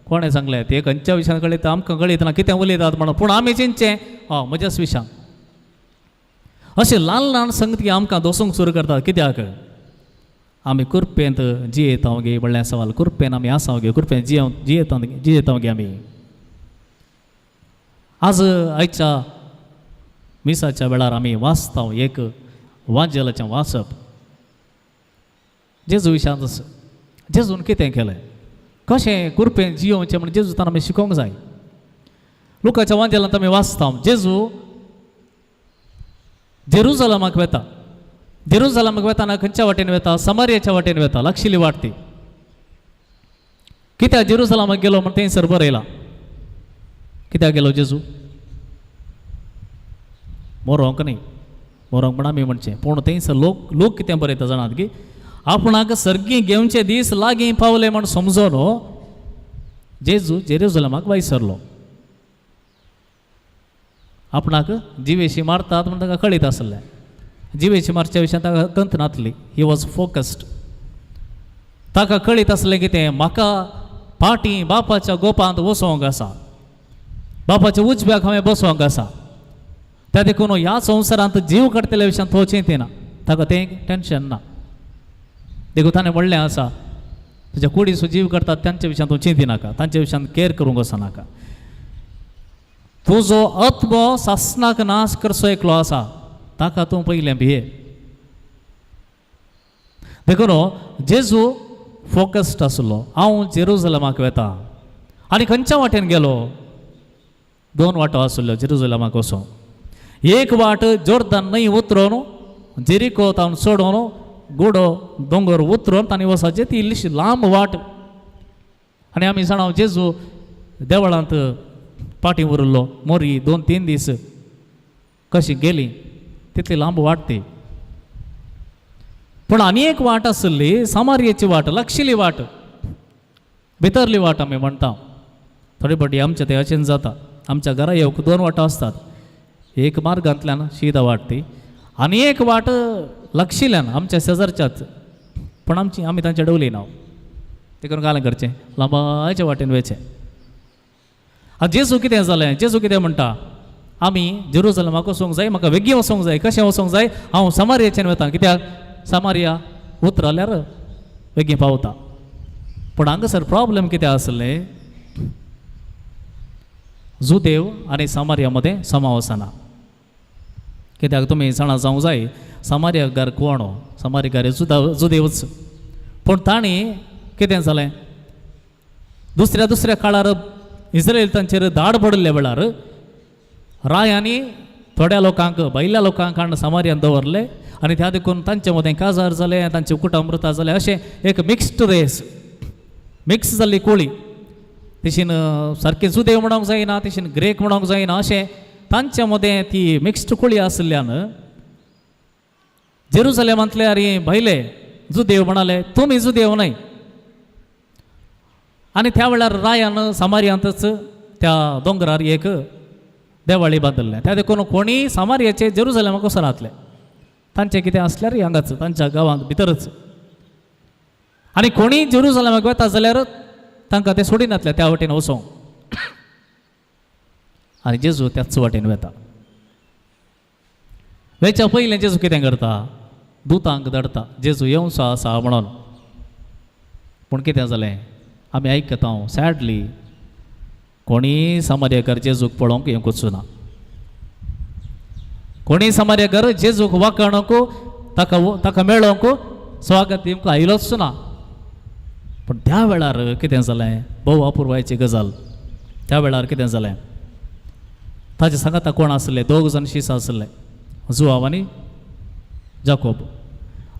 कोणें सांगलें ते खंयच्या विशयान कळयता, आमकां कळयतना कितें उलयतात म्हणून, पूण आमी चिंतचें हय म्हज्याच विशयान. अशें ल्हान ल्हान संगती आमकां दोसूंक सुरू करतात. कित्याक? आमी कुरपेंत जियेता गे म्हणल्यार सवाल, कुरपेन आमी आसा गे, कुरपेन जियेता जियेता गे आमी. आज आयच्या मिसाच्या वेळार आमी वाचता एक वाजेलाचें वाचप, जेजू विशयांत आसा. जेजून कितें केलें, कशें कुरपेन जियोवचें म्हण जेजू ताणें आमी शिकोवंक जाय. लुकाच्या वांजेलांत आमी वाचता, जेजू जेरुजलमाक वता. जेरुजलमाक वतना खंयच्या वाटेन वता? समारियाच्या वाटेन वता, लागशिल्ली वाट ती. कित्याक जेरुजलमाक गेलो म्हण थंयसर बरयलां. कित्याक गेलो जेजू? मरोंक न्ही, मरोंक म्हण आमी म्हणचें, पूण थंयसर लोक लोक कितें बरयता जाणात की आपणाक सर्गी घेवचे दीस लागीं पावले म्हण समजोन जेजू जेरुजलमाक वयसरलो. आपणाक जिवेशी मारतात म्हण ताका कळीत आसलें. जिवेशी मारच्या विशयान ताका कंत नातली, he was focused. ताका कळीत आसलें कितें, म्हाका पाटी बापाच्या गोपांत वसोवंक आसा, बापाच्या उजव्याक हांवें बसोवंक आसा. त्या देखून ह्या संवसारांत जीव काडटल्या विशयान तो चिंतिना, ताका तें टेंशन ना. देखून ताणें म्हणलें आसा, तुज्या कुडीचो जीव करतात तांच्या विशयान तूं चिंतिनाका, तांच्या विशयान केअर करूंक वचनाका. तुजो आत्मो सासनाक नाश करचो एकलो आसा, ताका तूं पयलें भिये. देखून जेजू फोकस्ड आसलो, हांव जेरुजलमाक वता. आनी खंयच्या वाटेन गेलो? दोन वाटो आसल्यो जेरुजलमाक वचोंक. एक वाट जोर्दन न्हंय उतरोन जेरिको तावन चडोन गुडो दोंगर उतरोन तांणी वचपाचें, ती इल्लीशी लांब वाट. आनी आमी जाणा जेजू देवळांत पाटी उरलो मोरी 2-3 दीस कशी गेली, तितली लांब वाट ती. पूण आनी एक वाट आसली, सामारियेची वाट, लागशिल्ली वाट, भितरली वाट आमी म्हणटा. थोडे फावटी आमच्या तें अशें जाता, आमच्या घरा येवंक दोन वाटो आसतात, एक मार्गांतल्यान शिदा वाट ती आनी एक वाट लागशिल्ल्यान आमच्या शेजारच्याच, पूण आमची आमी तांच्या डवली ना, ते करून कालें करचें लांबाच्या वाटेन वयचें. आतां जेजू कितें जालें, जेजू कितें म्हणटा, आमी जेरुजलमाक वचूंक जाय, म्हाका वेगीं वचूंक जाय. कशें वचूंक जाय? हांव समारियाच्यान वता, कित्याक समारिया उतरल्यार वेगीं पावता. पूण हांगासर प्रॉब्लम कितें आसलें, जुदेव आनी समारिया मदें समा वचना. कित्याक तुमी जाणा जावंक जाय समार्यागार कोण, समार्यागार जुदेवच. पूण तांणी कितें जालें, दुसऱ्या दुसऱ्या काळार इस्रायल तांचेर धाड पडिल्ल्या वेळार रायांनी थोड्या लोकांक भायल्या लोकांक हाडून समार्यान दवरले आनी त्या देखून तांचे मदें काजार जालें, तांचे कुटुंब जालें, अशें एक मिक्स्ड रेस, मिक्स जाल्ली कोळी. तशीन सारकें जुदेव म्हणोंक जायना, तशीन ग्रेक म्हणोंक जायना, अशें तांचे मदें ती मिक्स्ड कोळी आशिल्ल्यान जेरुसलेमांतले आनी भायले जुदेव म्हणाले तुमी जुदेव न्हय. आनी त्या वेळार रायान सामारियांतच त्या दोंगरार एक देवाळी बांदिल्लें. त्या देखून कोणीय सामारियाचे जेरुसलेमाक वचनातले, तांचें कितें आसल्यार हांगाच तांच्या गांवांत भितरच. आनी कोणीय जेरुसलेमाक वता जाल्यार तांकां ते सोडिनातले त्या वटेन वचोंक. आनी जेजू त्याच वाटेन वता. वेच्या पयलें जेजू कितें करता, दुतांक धाडटा, जेजू येवचो आसा म्हणून. पूण कितें जालें, आमी आयकता सॅडली कोणीय समार्याकर जेजूक पळोवंक येवंकूच ना. कोणीय समार्याकर जेजूक वाकाणूंक ताका ताका मेळोवंक स्वागत दिवंक आयलोच ना. पूण त्या वेळार कितें जालें, भोव अपुरबायेची गजाल. त्या वेळार कितें जालें, ताचे सांगाता कोण आसले, दोग जाण शीस आसले, जुवाव आनी जाकोब.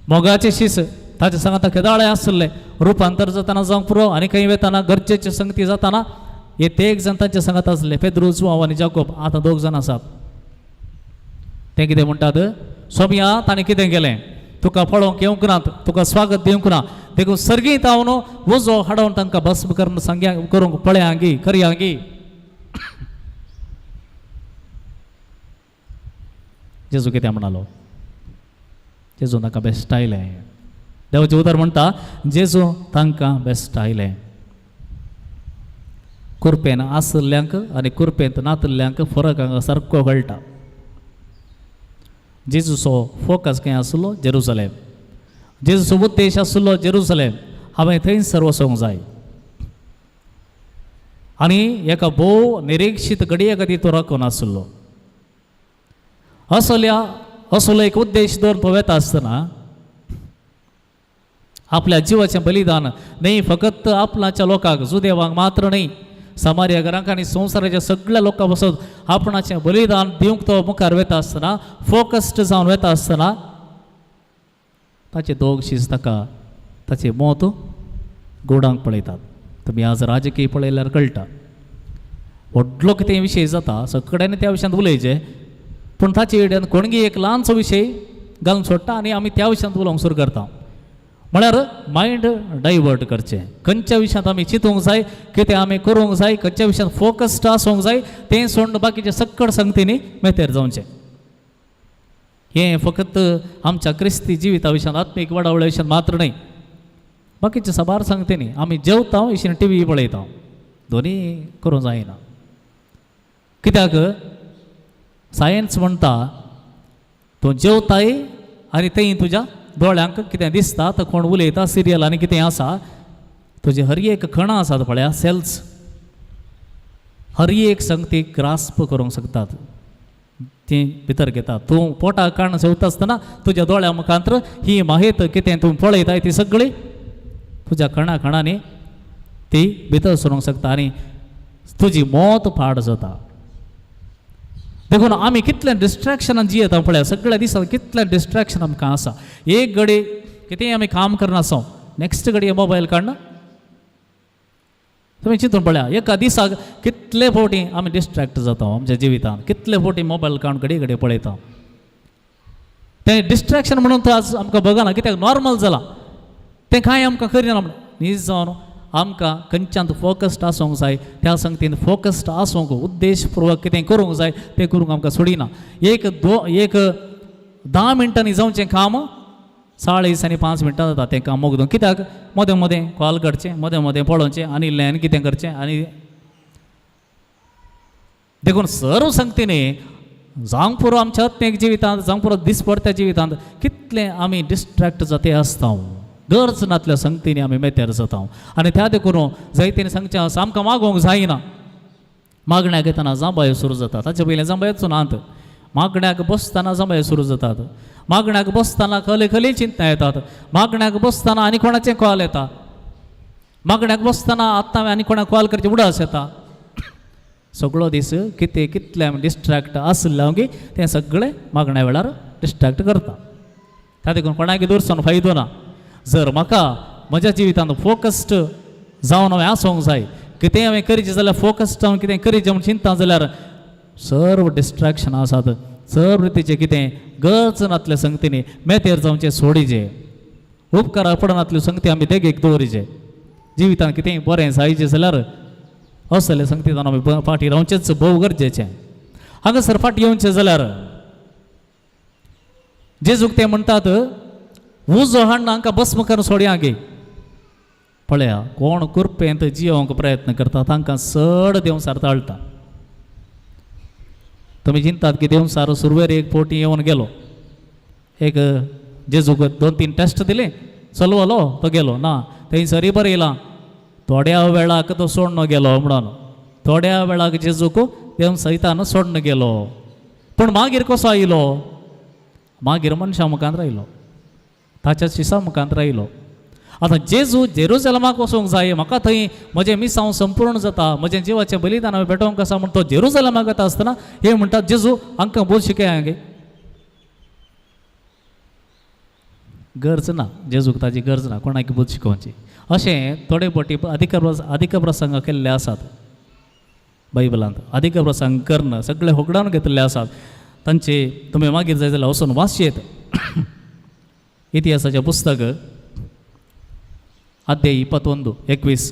मोगाचे शीस ताचे सांगाता केदाळे आसले, रुपांतर जाताना जावंक पुरो आनी खंय वताना गरजेचे संगती जाताना हे तेग जाण तांचे सांगात आसले, पेद्रू, जुवाव आनी जाकोब. आतां दोग जाण आसात. ते कितें म्हणटात, सोम्या ताणें कितें केलें, तुका पळोवंक येवंक ना, तुका स्वागत दिवंक ना, देखून सर्गीत हांव उजो हाडोवन तांकां भस्म करून सांग्या करूंक पळयांगी करयांगी. जेजू कितें म्हणालो, जेजू तांकां बेस्ट आयलें. देवाचें उतर म्हणटा जेजू तांकां बेस्ट आयलें. कुरपेन आशिल्ल्यांक आनी कुरपेंत नातिल्ल्यांक फरक हांगा सारको कळटा. जेजूचो फोकस खंय आसलो, जेरुसलेम. जेजूचो उद्देश आसलो जेरुसलेम, हांवें थंयसर वचोंक जाय. आनी एका भोव निरिक्षीत घडये खातीर तो राखून आसलो. असल्या असलो एक उद्देश दवरून तो वेता आसतना आपल्या जिवाचें बलिदान न्हय फकत आपणाच्या लोकांक जुदेवांक मात्र न्हय, समार्या घरांक आनी संवसाराच्या सगळ्या लोकां पासत आपणाचें बलिदान दिवंक तो मुखार वेता आसतना, फोकस्ड जावन वेता आसतना ताचे दोग शीस ताका ताचे मत गोडांक पळयतात. तुमी आज राजकीय पळयल्यार कळटा व्हडलो कितें विशय जाता, सगळ्यांनी त्या विशयांत उलयचें, पूण ताचे वेल्यान कोणगी एक ल्हानसो विशय घालून सोडटा आनी आमी त्या विशयांत उलोवंक सुरू करता. म्हळ्यार मायंड डायवर्ट करचें, खंयच्या विशयांत आमी चिंतूंक जाय, कितें आमी करूंक जाय, खंयच्या विशयांत फोकस्ड आसूंक जाय तें सोडून बाकीचें सक्कड संगतींनी मेतेर जावचें. हें फकत आमच्या क्रिस्ती जिविता विशयांत, आत्मीक वाडावळ्या विशयांत मात्र न्हय, बाकीचे साबार सांगते आमी जेवता इशीन टी व्ही पळयता, दोनी करूंक जायना. कित्याक सायन्स म्हणटा तूं जेवताय आनी थंय तुज्या दोळ्यांक कितें दिसता, तर कोण उलयता सिरियल आनी कितें आसा, तुजे हर एक कणां आसात पळया सेल्स, हर एक संगती ग्रास्प करूंक शकतात, ती भितर घेता. तूं पोटाक काण जेवता आसतना तुज्या दोळ्या मुखांत ही माहित कितें तूं पळयताय ती सगळी तुज्या कणा कणांनी ती भितर सरूंक शकता आनी तुजी मौत पाड जाता. देखून आमी कितलें डिस्ट्रेक्शनान जियेता पळया, सगळ्या दिसांत कितलें डिस्ट्रेक्शन आमकां आसा. एक घडी कितेंय आमी काम करनासो, नेक्स्ट घडये मोबायल काडना. तुमी चिंतून पळया एका दिसाक कितले फावटी आमी डिस्ट्रेक्ट जाता आमच्या जिवितांत, कितले फावटी मोबायल काडून घडये घडये पळयता. तें डिस्ट्रेक्शन म्हणून तो आज आमकां बगना, कित्याक नॉर्मल जालां तें, कांय आमकां करिना. म्हणून नीज जावन आमकां खंयच्यान फोकस्ड आसूंक जाय, त्या संगतीन फोकस्ड आसूंक उद्देशपूर्वक कितें करूंक जाय तें करूंक आमकां सोडिना. एक एक 10 मिनटांनी जावचें काम 40 आनी 5 मिनटां जाता तें काम मुगदून. कित्याक मदें मदें कॉल करचें, मदें मदें पळोवचें आनी इल्लें आनी कितें करचें. आनी देखून सर्व संगतीनी जावंक पुरो आमच्या आत्मीक जिवितांत, जावंक पुरो दिसपडत्या जिवितांत कितलें आमी डिस्ट्रेक्ट जाते आसता, गरज नातल्या संगतीनी आमी मेतेर जाता. आनी त्या देखून जायतीन सांगचें आसा आमकां मागोवंक जायना. मागण्या घेतना जांबायो सुरू जाता, ताचे पयलीं जांबायोच नात. मागण्याक बसतना जमाय सुरू जातात, मागण्याक बसतना खले खले चिंतना येतात, मागण्याक बसतना आनी कोणाचें कॉल येता, मागण्याक बसतना आतां आनी कोणाक कॉल करचें उडास येता. सगळो दीस कितें कितलें आमी डिस्ट्रेक्ट आसलें की तें सगळें मागण्या वेळार डिस्ट्रेक्ट करता. त्या देखून कोणाक दवरचो फायदो ना. जर म्हाका म्हज्या जिवितांत फोकस्ड जावन हांवें आसूंक जाय, कितेंय हांवें करचें जाल्यार फोकस्ड जावन कितें करचें म्हूण चिंता जाल्यार सर्व डिस्ट्रेक्शन आसात, सर्व रितीचें कितें गरज नातले संगतींनी मेतेर जावचें सोडिचें, उपकारा पडनातल्यो संगती आमी देगेक दवरिचें. जिवितांत कितेंय बरें जायचें जाल्यार असले संगतींत आमी फाटीं रावचेंच भोव गरजेचें. हांगासर फाटीं येवचें जाल्यार जेजूक ते म्हणटात उजो हाडून हांकां भस्म करून सोडया गे. पळया कोण कुरपेंत जियोवंक प्रयत्न करता तांकां चड देंवचार ताळटा. तुमी चिंतात की देंवचार सुरवेर एक पोटी येवन गेलो, एक जेजूक 2-3 टेस्ट दिले, चलवलो तो गेलो ना. थंयसरय बरयलां थोड्या वेळाक तो सोडून गेलो म्हणून, थोड्या वेळाक जेजूक देव सैतान सोडून गेलो. पूण मागीर कसो आयलो? मागीर मनशां मुखार आयलो, ताच्या शिसा मुखार आयलो. आतां जेजू जेरुजलमाक वचूंक जाय, म्हाका थंय म्हजें मिसांव संपूर्ण जाता, म्हजें जिवाचें बलिदान हांवें भेटोवंक आसा म्हूण तो जेरुजलमाक वता आसतना हे म्हणटात जेजू हांकां बोल शिकय गे. गरज ना, जेजूक ताजी गरज ना कोणाक बोल शिकोवची. अशें थोडे फावटी अधिक प्रसंग केल्ले आसात बायबलांत, अधिक प्रसंग करून सगळे होगडावन घेतिल्ले आसात. तांचे तुमी मागीर जाय जाल्यार वचून वाचयेत. इतिहासाचें पुस्तक अध्याय 21,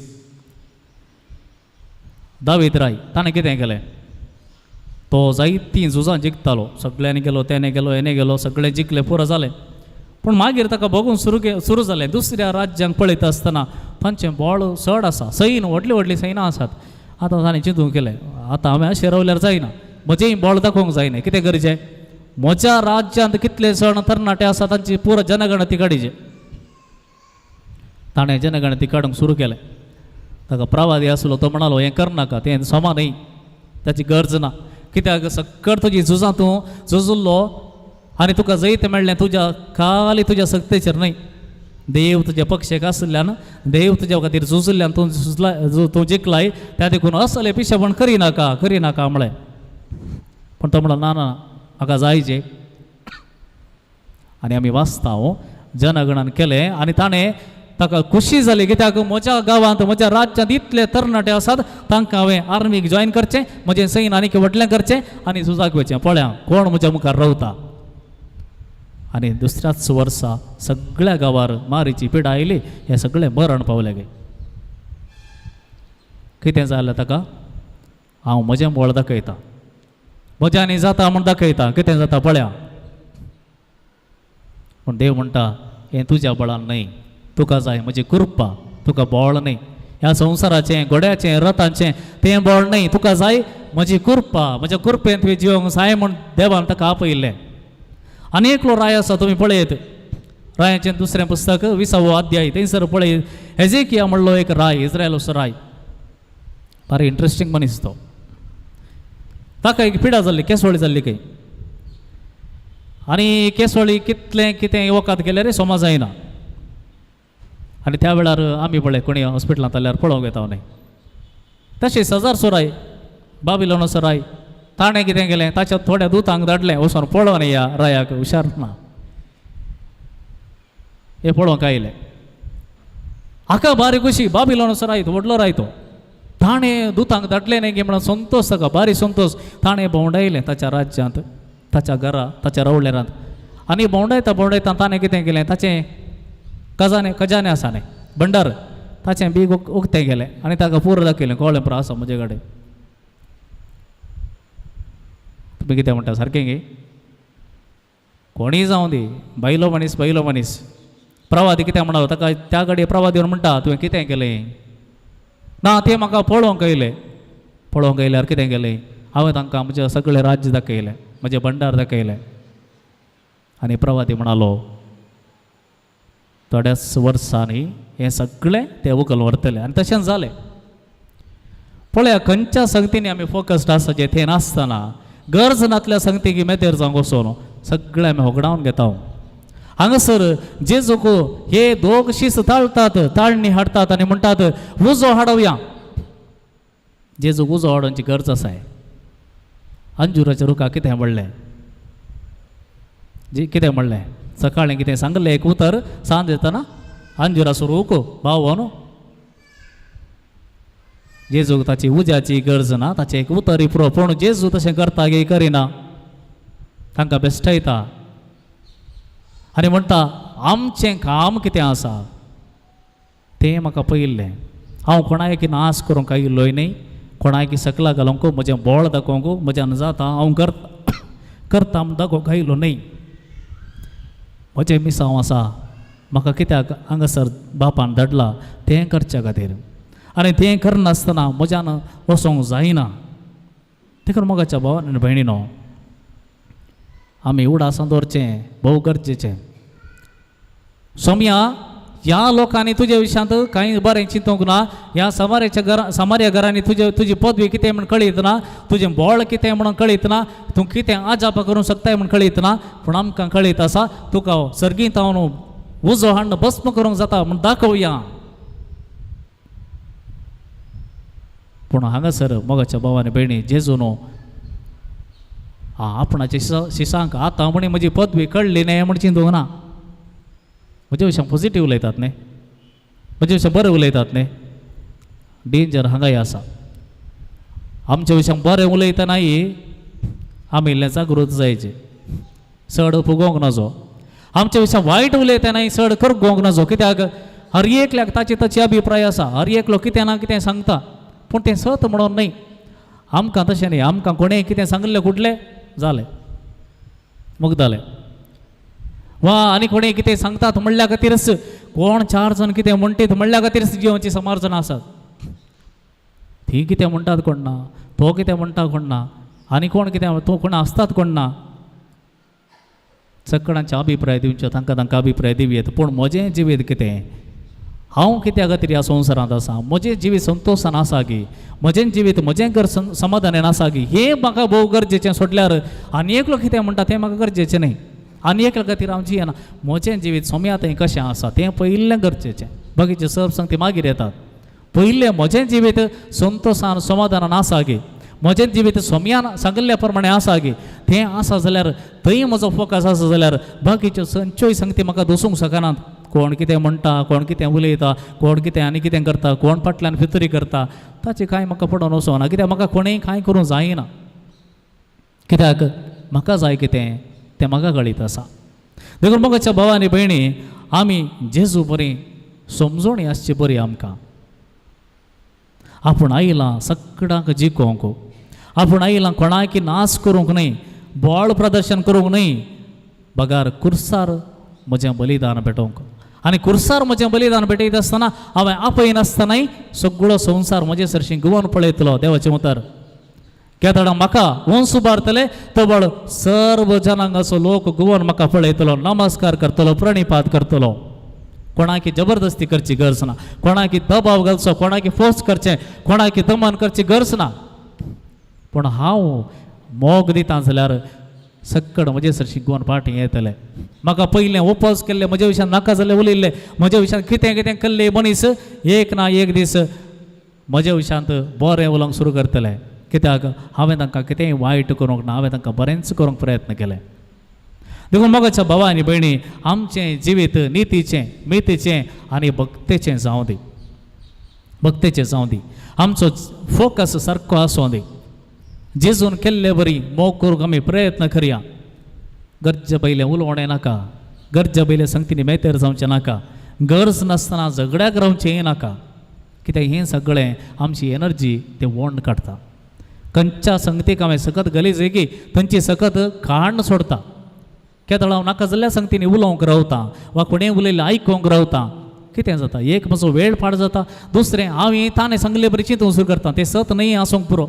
दावीद राय ताणें कितें केलें? तो जायतीं झुजां जिखतालो, सगळ्यांनी गेलो, तेणे गेलो, हेणे गेलो, सगळे जिखले, पुरो जालें. पूण मागीर ताका भोगून सुरू जालें. दुसऱ्या राज्यांक पळयता आसतना तांचें बळ चड आसा, सैन व्हडलीं व्हडलीं सैनां आसात. आतां ताणें चिंतूंक केलें आतां हांवें अशें रावल्यार जायना, म्हजेंय बळ दाखोवंक जायना. कितें करचें? म्हज्या राज्यांत कितले चड तरणाटे आसा तांची पुरो जनगणती काडीचे. ताणें जनगणती काडूंक सुरू केलें. ताका प्रवादी आसलो तो म्हणालो हें करनाका, तें समा न्हय, ताची गरज ना. कित्याक सक्कड तुजी झुजां तूं झुजुल्लो आनी तुका जैत मेळ्ळें तुज्या खाली तुज्या सक्तेचेर न्हय, देव तुज्या पक्षेक आशिल्ल्यान, देव तुज्या खातीर झुजुल्ल्यान तूं झुजला, तूं जिखलाय, त्या देखून असलें पिशेपण करिनाका करिनाका म्हळें. पूण तो म्हणलो ना ना म्हाका जायचे. आनी आमी वाचता हो जनगणन केलें आनी ताणें ताका खुशी जाली कित्याक म्हज्या गांवांत म्हज्या राज्यांत इतले तरणाटे आसात, तांकां हांवें आर्मीक जॉयन करचें, म्हजें सैन आनीक व्हडलें करचें आनी झुजाक वचचें, पळया कोण म्हज्या मुखार रावता. आनी दुसऱ्याच वर्सा सगळ्या गांवार मारीची पिडा आयली, हें सगळें मरण पावलें गे. कितें जालें ताका? हांव म्हजें बळ दाखयता, म्हज्यानी जाता म्हूण दाखयता, कितें जाता पळया. पूण देव म्हणटा हें तुज्या बळान न्हय, तुका जाय म्हजी कृपा, तुका बळ न्हय, ह्या संवसाराचें घोड्याचें रथाचें तें बळ न्हय, तुका जाय म्हजी कृपा, म्हज्या कृपेन तुवें जिवंक जाय म्हूण देवान ताका आपयिल्लें. आनी एकलो राय आसा तुमी पळयत, रायाचें दुसरें पुस्तक 20वो अध्याय, थंयसर पळयत हेजेकिया म्हणलो एक राय, इस्रायलाचो राय, भारी इंट्रस्टींग मनीस तो. ताका एक पिडा जाल्ली, केसवळी जाल्ली खंय, आनी केसवळी कितलें कितें वखद केल्यार सोमा जायना. आनी त्या वेळार आमी पळय कोणी हॉस्पिटलांत जाल्यार पळोवंक येता न्हय. तशें सजार राय, बाबिलोनाचो राय, ताणें कितें केलें, ताच्या थोड्या दुतांक धाडलें वचोन पळोवन ह्या रायाक हुशार ना, हे पळोवंक आयले. हाका बारी खुशी, बाबिलोनाचो राय तो व्हडलो राय तो, ताणें दुतांक धाडलें न्ही म्हणून संतोश ताका, बारी संतोश. ताणें भोंवडायलें ताच्या राज्यांत, ताच्या घरा, ताच्या रावळेरांत. आनी भोंवडायता भोंवडायता ताणें कितें केलें, ताचें खजाने खजाने आसा न्ही भंडार, ताचें बीग उक्तें केलें आनी ताका पुरो दाखयलें, कळ्ळें पुरो आसा म्हजे कडेन. तुमी कितें म्हणटा सारकें गे? कोणीय जावं दी, बायलो मनीस बायलो मनीस. प्रवादी कितें म्हणलो ताका, त्या घडये प्रवादी म्हणटा तुवें कितें केलें? ना तें म्हाका पळोवंक आयलें. पळोवंक आयल्यार कितें केलें? हांवें तांकां म्हजें सगळें राज्य दाखयलें, म्हजें भंडार दाखयलें. आनी प्रवादी म्हणालो थोड्याच वर्सांनी हें सगळें ते उखल व्हरतलें. आनी तशेंच जालें. पळया खंयच्या संगतींनी आमी फोकस्ड आसाचें थंय नासतना, गरज नातल्या सांगते की मेतेर जावंक वचोन सगळें आमी होगडावन घेता. हांगासर जेजूक हे दोग शीस ताळतात, ताळणी हाडटात आनी म्हणटात उजो हाडोवया. जेजूक उजो हाडोवची गरज आसाय. अंजुराच्या रुखा कितें म्हणलें, जी कितें म्हणलें सकाळीं कितें सांगलें एक उतर, सांज येतना अंजुराचो रूख भाव न्हू. जेजूक ताची उज्याची गरज ना, ताचें एक उतर पुरो. पूण जेजू तशें करता गे करिना, तांकां बेश्टयता आनी म्हणटा आमचें काम कितें आसा तें म्हाका पळयिल्लें. हांव कोणायक नाश करूंक आयिल्लोय न्हय, कोणायक सकला घालूंक म्हजें बोळ दाखोवंक म्हज्यान जाता हांव करता करता म्हूण दाखोवंक आयिल्लो न्हय. म्हजें मिसांव आसा, म्हाका कित्याक हांगासर बापान धाडला तें करच्या खातीर, आनी तें करनासतना म्हज्यान वचोंक जायना. देखून मोगाच्या भावान आनी भयणीनो, आमी उडासान दवरचें भोव गरजेचें. सोम्या, ह्या लोकांनी तुजे विशयांत कांय बरें चिंतूंक ना, ह्या समार्याच्या घरा समार्या घरांनी तुजे तुजी पदवी कितें म्हण कळयत ना, तुजें बोळ कितें म्हणून कळयत ना, तूं कितें आजाप करूंक शकताय म्हण कळयत ना, पूण आमकां कळयत आसा तुका सर्गींत हांव उजो हाडून भस्म करूंक जाता म्हूण दाखोवया. पूण हांगासर मोगाच्या भावानी भयणी, जेजून आपणाचे शिसांक आतां म्हणी म्हजी पदवी कळ्ळी न्हय म्हण चिंतूंक ना. म्हजे विशयान पॉजिटीव उलयतात न्हय, म्हजे विशयान बरें उलयतात न्हय. डेंजर हांगाय आसा. आमच्या विशयान बरें उलयतनाय आमी इल्लें जागृत जायचें, चड फुगोवंक नजो. आमच्या विशयान वायट उलयतनाय चड करगोवंक नजो, कित्याक हर एकल्याक ताची ताची अभिप्राय आसा, हर एकलो कितें ना कितें सांगता, पूण तें सत म्हणून न्हय. आमकां तशें न्हय, आमकां कोणें कितें सांगिल्लें कुडलें जालें मुगदालें, वा आनी कोणें कितें सांगतात म्हणल्या खातीरच कोण चार जाण कितें म्हणटीत म्हणल्या खातीरच जिवनची समार जाणां आसात. ती कितें म्हणटात कोण ना, तो कितें म्हणटा कोण ना, आनी कोण कितें तो कोण आसतात कोण ना. सगळ्यांचे अभिप्राय दिवचे, तांकां तांकां अभिप्राय दिवयेत, पूण म्हजें जिवीत कितें, हांव कित्या खातीर ह्या संवसारांत आसा, म्हजें जिवीत संतोशान आसा की, म्हजें जिवीत म्हजें घर समाधानान आसा की, हें म्हाका भोव गरजेचें. सोडल्यार आनी एकलो कितें म्हणटा तें म्हाका गरजेचें न्हय, आनी एकल्या खातीर हांव जियेना. म्हजें जिवीत सोम्या थंय कशें आसा तें पयिल्लें गरजेचें, बाकीचें सब संगती मागीर येतात. पयिल्लें म्हजें जिवीत संतोशान समाधानान आसा की, म्हजें जिवीत सोम्यान सांगिल्ल्या प्रमाणें आसा की, तें आसा जाल्यार थंय म्हजो फोकस आसा जाल्यार बाकीच्यो खंयच्योय संगती म्हाका दसूंक शकनात. कोण कितें म्हणटा, कोण कितें उलयता, कोण कितें आनी कितें करता, कोण फाटल्यान फितुरी करता, ताचें कांय म्हाका पडोवन वचना, कित्याक म्हाका कोणेंय कांय करूंक जायना. कित्याक म्हाका जाय कितें तें म्हाका कळीत आसा. देखून मोगाच्या भावा आनी भयणी, आमी जेजू बरी समजोणी आसची बरी आमकां. आपूण आयलां सगळ्यांक जिखोवंक, आपूण आयलां कोणाक नाश करूंक न्हय, बळ प्रदर्शन करूंक न्हय, बगार कुर्सार म्हजें बलिदान भेटोवंक. आनी कुर्सार म्हजें बलिदान भेटयता आसतना हांवें आपयनासतनाय सगळो संवसार म्हजे सरशीं गुवन पळयतलो. देवाचें उतर केदळा म्हाका वंस उबारतले तबळ सर्व जनांगाचो लोक गुवन म्हाका पळयतलो, नमस्कार करतलो, प्रणिपात करतलो. कोणाकी जबरदस्ती करची गरज ना, कोणाकी दबाव घालचो, कोणाकी फोर्स करचें, कोणाकी दमन करची गरज ना. पूण हांव मोग दिता जाल्यार सक्कड म्हजे सरशी गोवन फाटीं येतले. म्हाका पयलें ओपोज केल्लें, म्हज्या विशयान नाका जाल्लें उलयल्लें, म्हज्या विशयान कितें कितें केल्लें मनीस एक ना एक दीस म्हज्या विशयांत बरें उलोवंक सुरू करतले, कित्याक हांवें तांकां कितेंय वायट करूंक ना, हांवें तांकां बरेंच करूंक प्रयत्न केले. देखून मोगाच्या भावा आनी भयणी, आमचें जिवीत नितीचें, मितीचें आनी भक्तेचें जावं दी, भक्तेचें जावं दी. आमचो फोकस सारको आसूं दी. जेजून केल्ले बरी मोग करूंक आमी प्रयत्न करया. गरजे पयलें उलोवणें नाका, गरजे पयलें संगतीनी मेतेर जावचें नाका, गरज नासतना झगड्याक रावचें नाका, कित्याक हें सगळें आमची एनर्जी तें वोंड काडटा. खंयच्या संगतीक हांवें सकत गलीज की थंयची सकत काण्ण सोडता. केदळ हांव नाका जाल्ल्या संगतीनी उलोवंक रावता वा कोणें उलयल्लें आयकूंक रावता, कितें जाता, एक म्हजो वेळ पाड जाता, दुसरें हांव ताणें सांगले बरी चिंतूंक सुरू करता, तें सत न्हय आसूंक पुरो,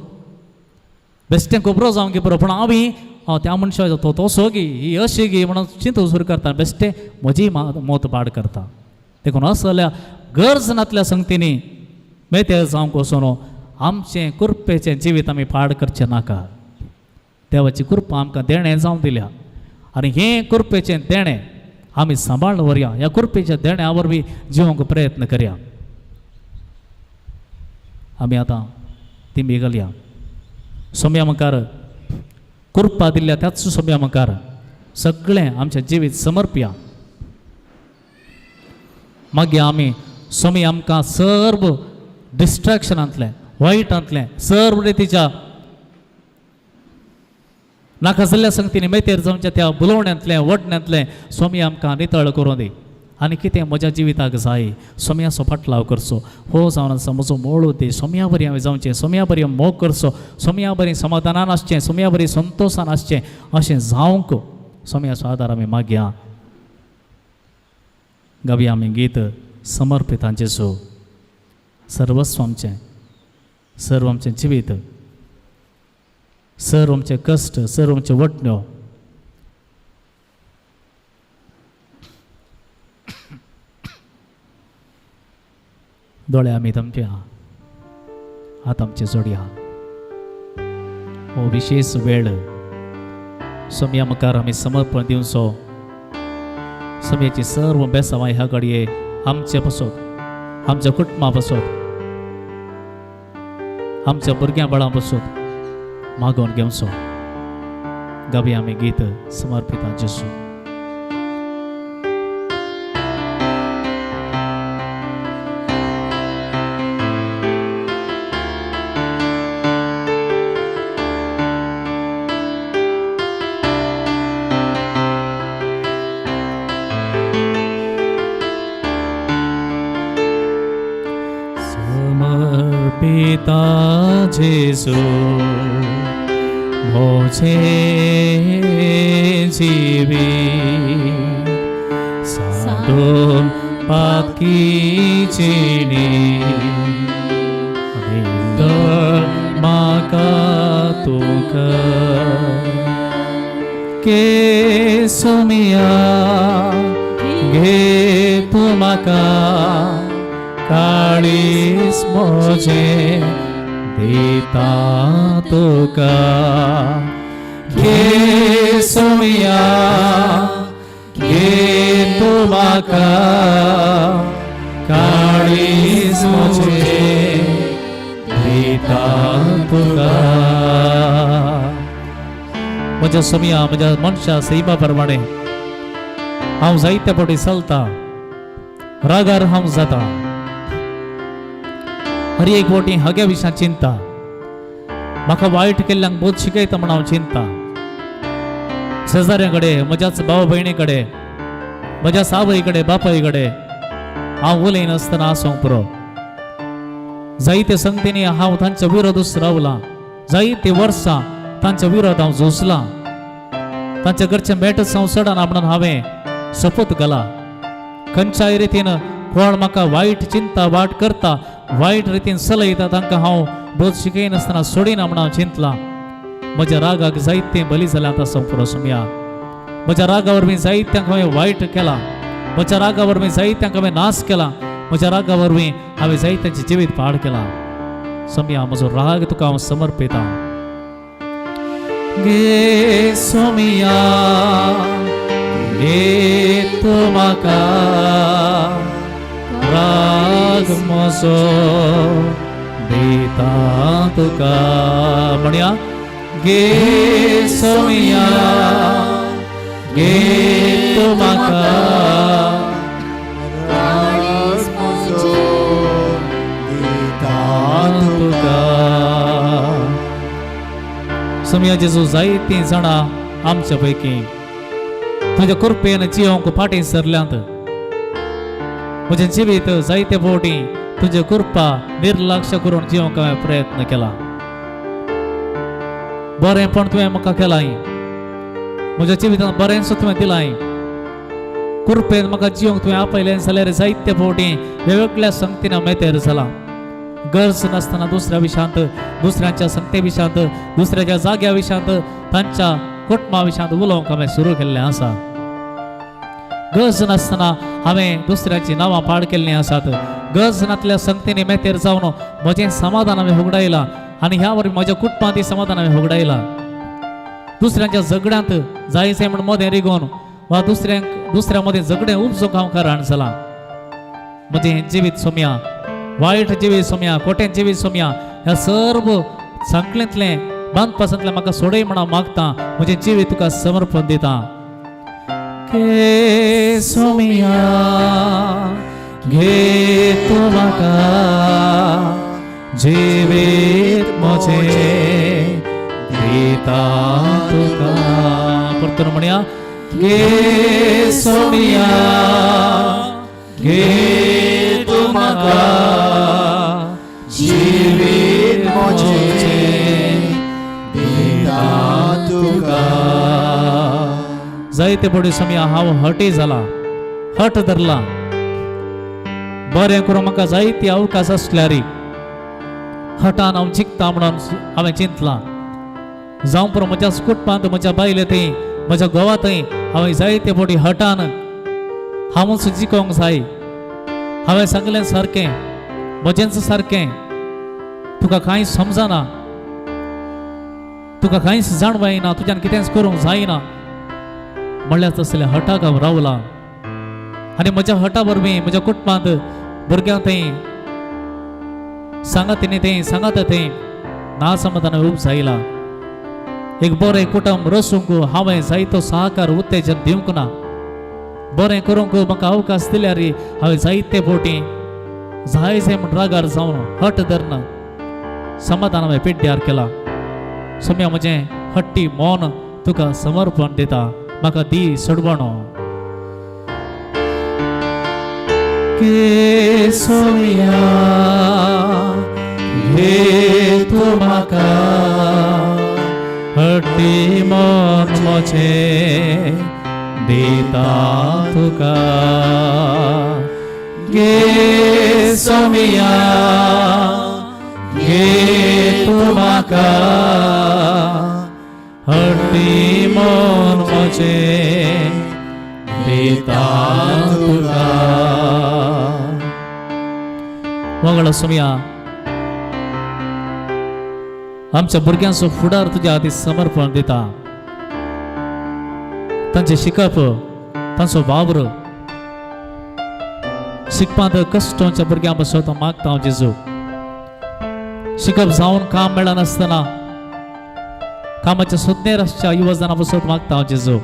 बेश्टें खबरो जावंक पुरो, पूण हांव त्या मनशाचो तो तसो गी, ही अशी गी म्हणून चिंतूंक सुरू करता, बेश्टें म्हजी मोत पाड करता. देखून असल्या गरज नातल्या संगतीनी मेतेर जावंक वचून आमचें कुरपेचें जिवीत आमी पाड करचें नाका. देवाची कृपा आमकां देणें जावन दिल्या आनी हें कृपेचें देणें आमी सांबाळून व्हरया. ह्या कृपेच्या देण्या वरवीं जिवंक प्रयत्न करया. आमी आतां तिंबी घालया. सोम्या मुखार कृपा दिल्ल्या त्याच सोम्या मुखार सगळें आमचें जिवीत समर्पया. मागीर आमी सोमी आमकां सर्व डिस्ट्रेक्शनांतलें, वायटांतलें, सर्व रितीच्या नाका जाल्ल्या संगतीन मेतेर जावच्या त्या बुलोवण्यांतलें, वडण्यांतलें स्वामी आमकां नितळ करूं दी. आनी कितें म्हज्या जिविताक जाय सोम्याचो फाटलाव करचो हो जावन आसा म्हजो मूळ उद्देश. सोम्या बरी हांवें जावचें, सोम्या बरी मोग करचो, सोम्या बरी समाधानान आसचें, सोम्या बरी संतोशान आसचें, अशें जावंक सोम्याचो आदार आमी मागया. गावया आमी गीत समर्पितां जेजू. सर्वस्व आमचें, सर्व आमचें जिवीत, सर्व आमचे कश्ट, सर्व आमच्यो वटण्यो, दोळे आमी तमच्या, हात आमचे जोडया. हो विशेष वेळ सोम्या मुखार आमी समर्पण दिवचो. सोम्याची सर्व बेसांवां ह्या घडये आमचे पासत, आमच्या कुटुंबा पासत, आमच्या भुरग्यां बाळां पासत मागोवन घेवचो. गावया आमी गीत समर्पितां जेजू. समर्पिता जेजू मोझे जिवीत सादून पाकीचिणी नितळ म्हाका तुका के सोमिया घे तूं म्हाका काळीज म्हजें दिता तुका घे सोमिया घे तूं म्हाका काळीज म्हजें दिता तुका. म्हज्या सोमिया, म्हज्या मनशा सैमा प्रमाणे हांव जायते फावटी चलता, रागार हांव जाता, हर एक फावटी हग्या विशयान चिंता, म्हाका वायट केल्ल्यांक बोध शिकयता म्हण हांव चिंता. शेजाऱ्यां कडेन, म्हज्याच भाव भयणी कडेन, म्हज्या आवय कडेन, बापाय कडेन हांव उलयनासतना आसूंक पुरो. जायते संगतींनी हांव तांच्या विरोधूच रावलां, जायते वर्सां तांच्या विरोध हांव झुजलां, तांच्या घरचें मेटच हांव चडना म्हणून हांवें सोपूत घाला. खंयच्याय रितीन कोण म्हाका वायट चिंता वाट करता, वायट रितीन चलयता, तांकां हांव बोध शिकयनासतना सोडिना म्हणून हांव चिंतलां. म्हज्या रागाक जायतें बली जालें आतां संपुरो सुमया. म्हज्या रागा वरवीं जायत्यांक हांवें वायट केलां, म्हज्या रागा वरवीं जायत्यांक हांवें नाश केला, म्हज्या रागा वरवीं हांवें जायत्यांचें जिवीत पाड केलां. सोमया, म्हजो राग तुका हांव समर्पितां. गे सोमिया घे तूं म्हाका राग म्हजो दिता तुका. म्हणया, गे सोमिया घे तूं म्हाका काळीज म्हजें दिता तुका. सोमया जेजू, जायतीं जाणां आमच्या पैकी तुज्या कृपेन जिवंक फाटीं सरल्यांत. म्हजें जिवीत जायते फावटी तुजे कृपा निर्लक्ष करून जिवंक हांवें प्रयत्न केला. बरेंपण तुवें म्हाका केलां, म्हज्या जिवितांत बरेंच तुवें दिलां. कृपेन म्हाका जिवंक तुवें आपयलें जाल्यार जायते फावटी वेगवेगळ्या संगतीन हांव मेतेर जाला. गरज नासतना दुसऱ्या विशयांत, दुसऱ्यांच्या संगते विशयांत, दुसऱ्याच्या जाग्या विशयांत, तांच्या कुटुंबा विशयांत उलोवंक हांवें सुरू केल्लें आसा. गरज नासतना हांवें दुसऱ्याचीं नांवां पाड केल्लीं आसात. गरज नासल्या संगतींनी मेतेर जावन म्हजें समाधान हांवें होगडायलां आनी ह्या वरवीं म्हज्या कुटुंबांत समाधान हांवें होगडायलां. दुसऱ्यांच्या झगड्यांत जायचें म्हण मदें रिगोवन वा दुसऱ्यांक दुसऱ्या मदें झगडें उपजूंक हांव कारण जालां. म्हजें हें जिवीत सोम्या, वायट जिवीत सोम्या, खोटें जिवीत सोम्या, ह्या सर्व सांकळेंतलें बांदपासांतलें म्हाका सोडय म्हण हांव मागता. म्हजें जिवीत तुका समर्पण दिता. घे सोमिया, घे तूं म्हाका, जिवीत म्हजें दिता तुका. परतून म्हणया, घे सोमिया, घे तूं म्हाका, जिवीत म्हजें दिता तुका. जायते पडे सोमया हांव हटी जाला, हट धरला. बरें करून म्हाका जायती अवकाश आसल्यार हटान हांव जिखता म्हणून हांवें चिंतलां. जावं पुरो म्हज्या कुटुंबांत, म्हज्या बायले थंय, म्हज्या घोवा थंय हांवें जायते फावटी हटान हांवूच जिखोंक जाय. हांवें सांगलें सारकें, म्हजेंच सारकें, तुका कांय समजना, तुका कांयच जाणवायना, तुज्यान कितेंच करूंक जायना म्हणल्यार तसल्या हटाक हांव रावलां. आनी म्हज्या हटा वरवीं म्हज्या कुटुंबांत भुरग्यां थंय सांगात न्ही थंय सांगात थंय ना समाधान उपजायला. एक बरें कुटुंब रसूंक हांवें जायतो सहकार उत्तेजन दिवंक ना. बरें करूंक म्हाका अवकाश दिल्यार हांवें जायते फावटी जाय जाय म्हण रागार जावन हट धरना समाधान हांवें पिड्ड्यार केला. सोम्या, म्हजें हट्टी मन तुका समर्पण दिता, म्हाका दी सोडवणो. घे सोम्या, घे तूं म्हाका, हट्टी मन म्हजें दिता तुका. घे सोम्या, घे तूं म्हाका, हट्टी मन म्हजें दिता तुका. मंगळ सोमया, आमच्या भुरग्यांचो फुडार तुज्या हाती समर्पण दिता. तांचें शिकप, तांचो वावर, शिकपांत कश्ट आमच्या भुरग्यां पासत मागता हांव जेजू. शिकप जावन काम मेळनासतना कामाच्या सोदनेर आसच्या युवजनां पासत मागता हांव जेजू.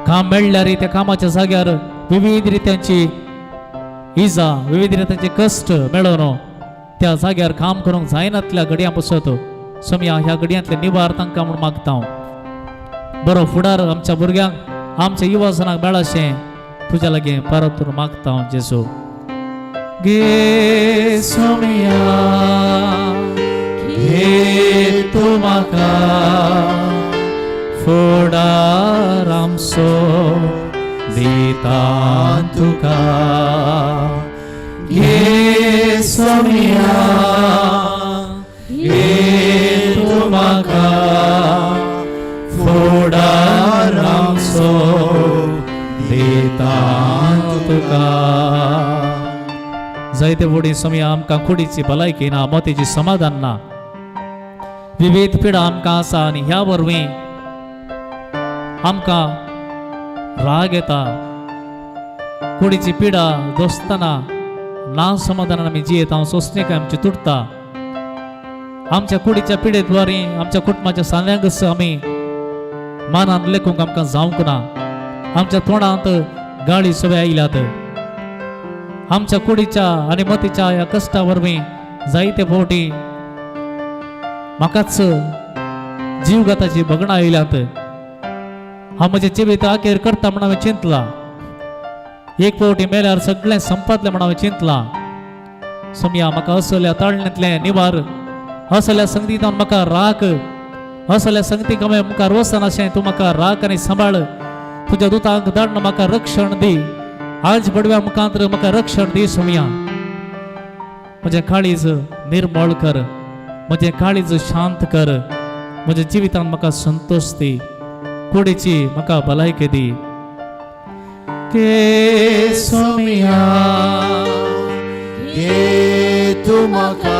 काम मेळ्ळ्यार त्या कामाच्या जाग्यार विविध रित्यांची इजा, विविध रित्यांचे कश्ट मेळोवन त्या जाग्यार काम करूंक जायनातल्या घडयां पासत सोमया, ह्या घडयांतले निवार तांकां म्हूण मागता हांव. बरो फुडार आमच्या भुरग्यांक, आमच्या युवाजनाक मेळाशें तुज्या लागीं परत मागता हांव जेजू. घे सोमया, घे तूं म्हाका, फुडार आमचो दिता तुका. घे सोमया, घे तूं म्हाका, फुडार आमचो दिता तुका. जायते फुडें सोमया आमकां कुडीची भलायकी ना, मतीची समाधान ना, विविध पिडा आमकां आसा. आनी ह्या वरवीं आमकां राग येता. कुडीची पिडा दोसतना ना समाधानान आमी जियेता, सोंसणीकाय आमची तुटता. आमच्या कुडीच्या पिडेद्वारी आमच्या कुटुंबाच्या सांद्यांकच आमी मानान लेखूंक आमकां जावंक ना. आमच्या तोंडांत गाळी सगळे आयल्यात. आमच्या कुडीच्या आनी मतीच्या ह्या कश्टा वरवीं जायते फावटी म्हाकाच जीवघाताची भगणां आयल्यात. हांव म्हजें जिवीत अखेर करता म्हण हांवें चिंतलां. एक फावटी मेल्यार सगळें संपादलें म्हण हांवें चिंतलां. सोमया, म्हाका असल्या ताळण्यांतलें निवार, असल्या संगतींत म्हाका राख. असल्या संगतीक हांवें मुखार वचनाशें तूं म्हाका राख आनी सांबाळ. तुज्या दुतांक धाडून म्हाका रक्षण दी. आज बडव्या मुखांत म्हाका रक्षण दी सोमया. म्हजें काळीज निर्मळ कर, म्हजें काळीज शांत कर, म्हज्या जिवितांत म्हाका संतोश दी, कुडीची म्हाका भलायकी दी. घे सोमया, घे तूं म्हाका,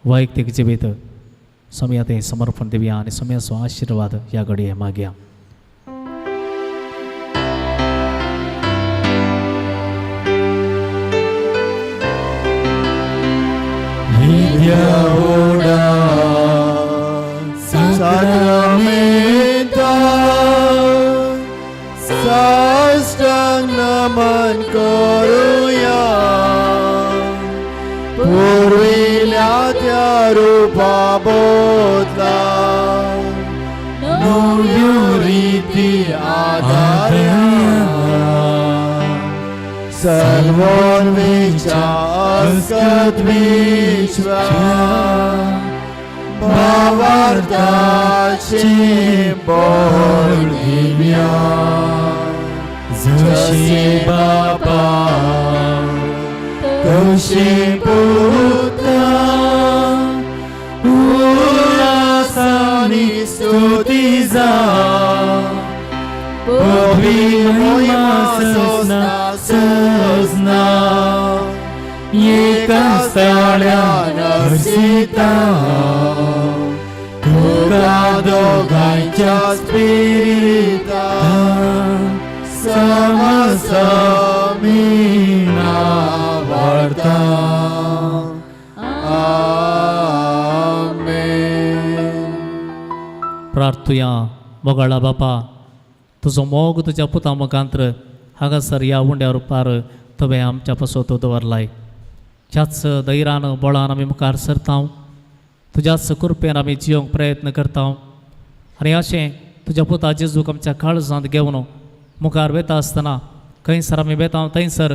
वैयक्तीक जिवीत सोम्या तें समर्पण दिवया आनी सोम्याचो आशिर्वाद ह्या घडये मागया. साक्रामेंता साष्टांग नमन करूया पुर्विल्या त्या रूपा बोतला नव्यो रीती आदार्या सर्वोन्वीच्या अस्कत विश्वा भावार्थाचे बोल दिव्या जशी बापा तशी पुता उल्हासानी स्तुती जा पदवी महिमा सजना सजना एका स्थाळ्या नर्सिता तुका दोगांच्या स्पिरिता समसमीना वाडता. आमेन. प्रार्थुया. मोगाळा बापा, तुजो मोग तुज्या पुता मुखांत्र हांगासर ह्या उंड्या रुपार तुवें आमच्या पासत दवरलाय. त्याच धैरान बळान आमी मुखार सरता, तुज्याच कृपेन आमी जियोंक प्रयत्न करता आनी अशें तुज्या पुता जेजूक आमच्या काळजांत घेवन मुखार वेता आसतना खंयसर आमी वेता थंयसर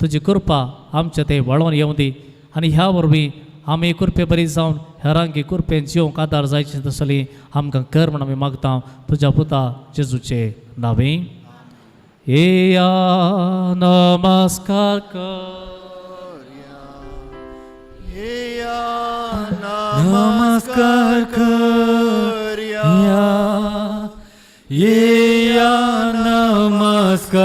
तुजी कृपा आमच्या ते वळोन येवं दी आनी ह्या वरवीं आमी कृपे बरी जावन हेरांकी कृपेन जियोंक आदार जायचे तसली आमकां कर म्हण आमी मागता तुज्या पुता जेजूचे नांवी. येया नमस्कार कर. येया नमस्कार करया येया नमस्कार.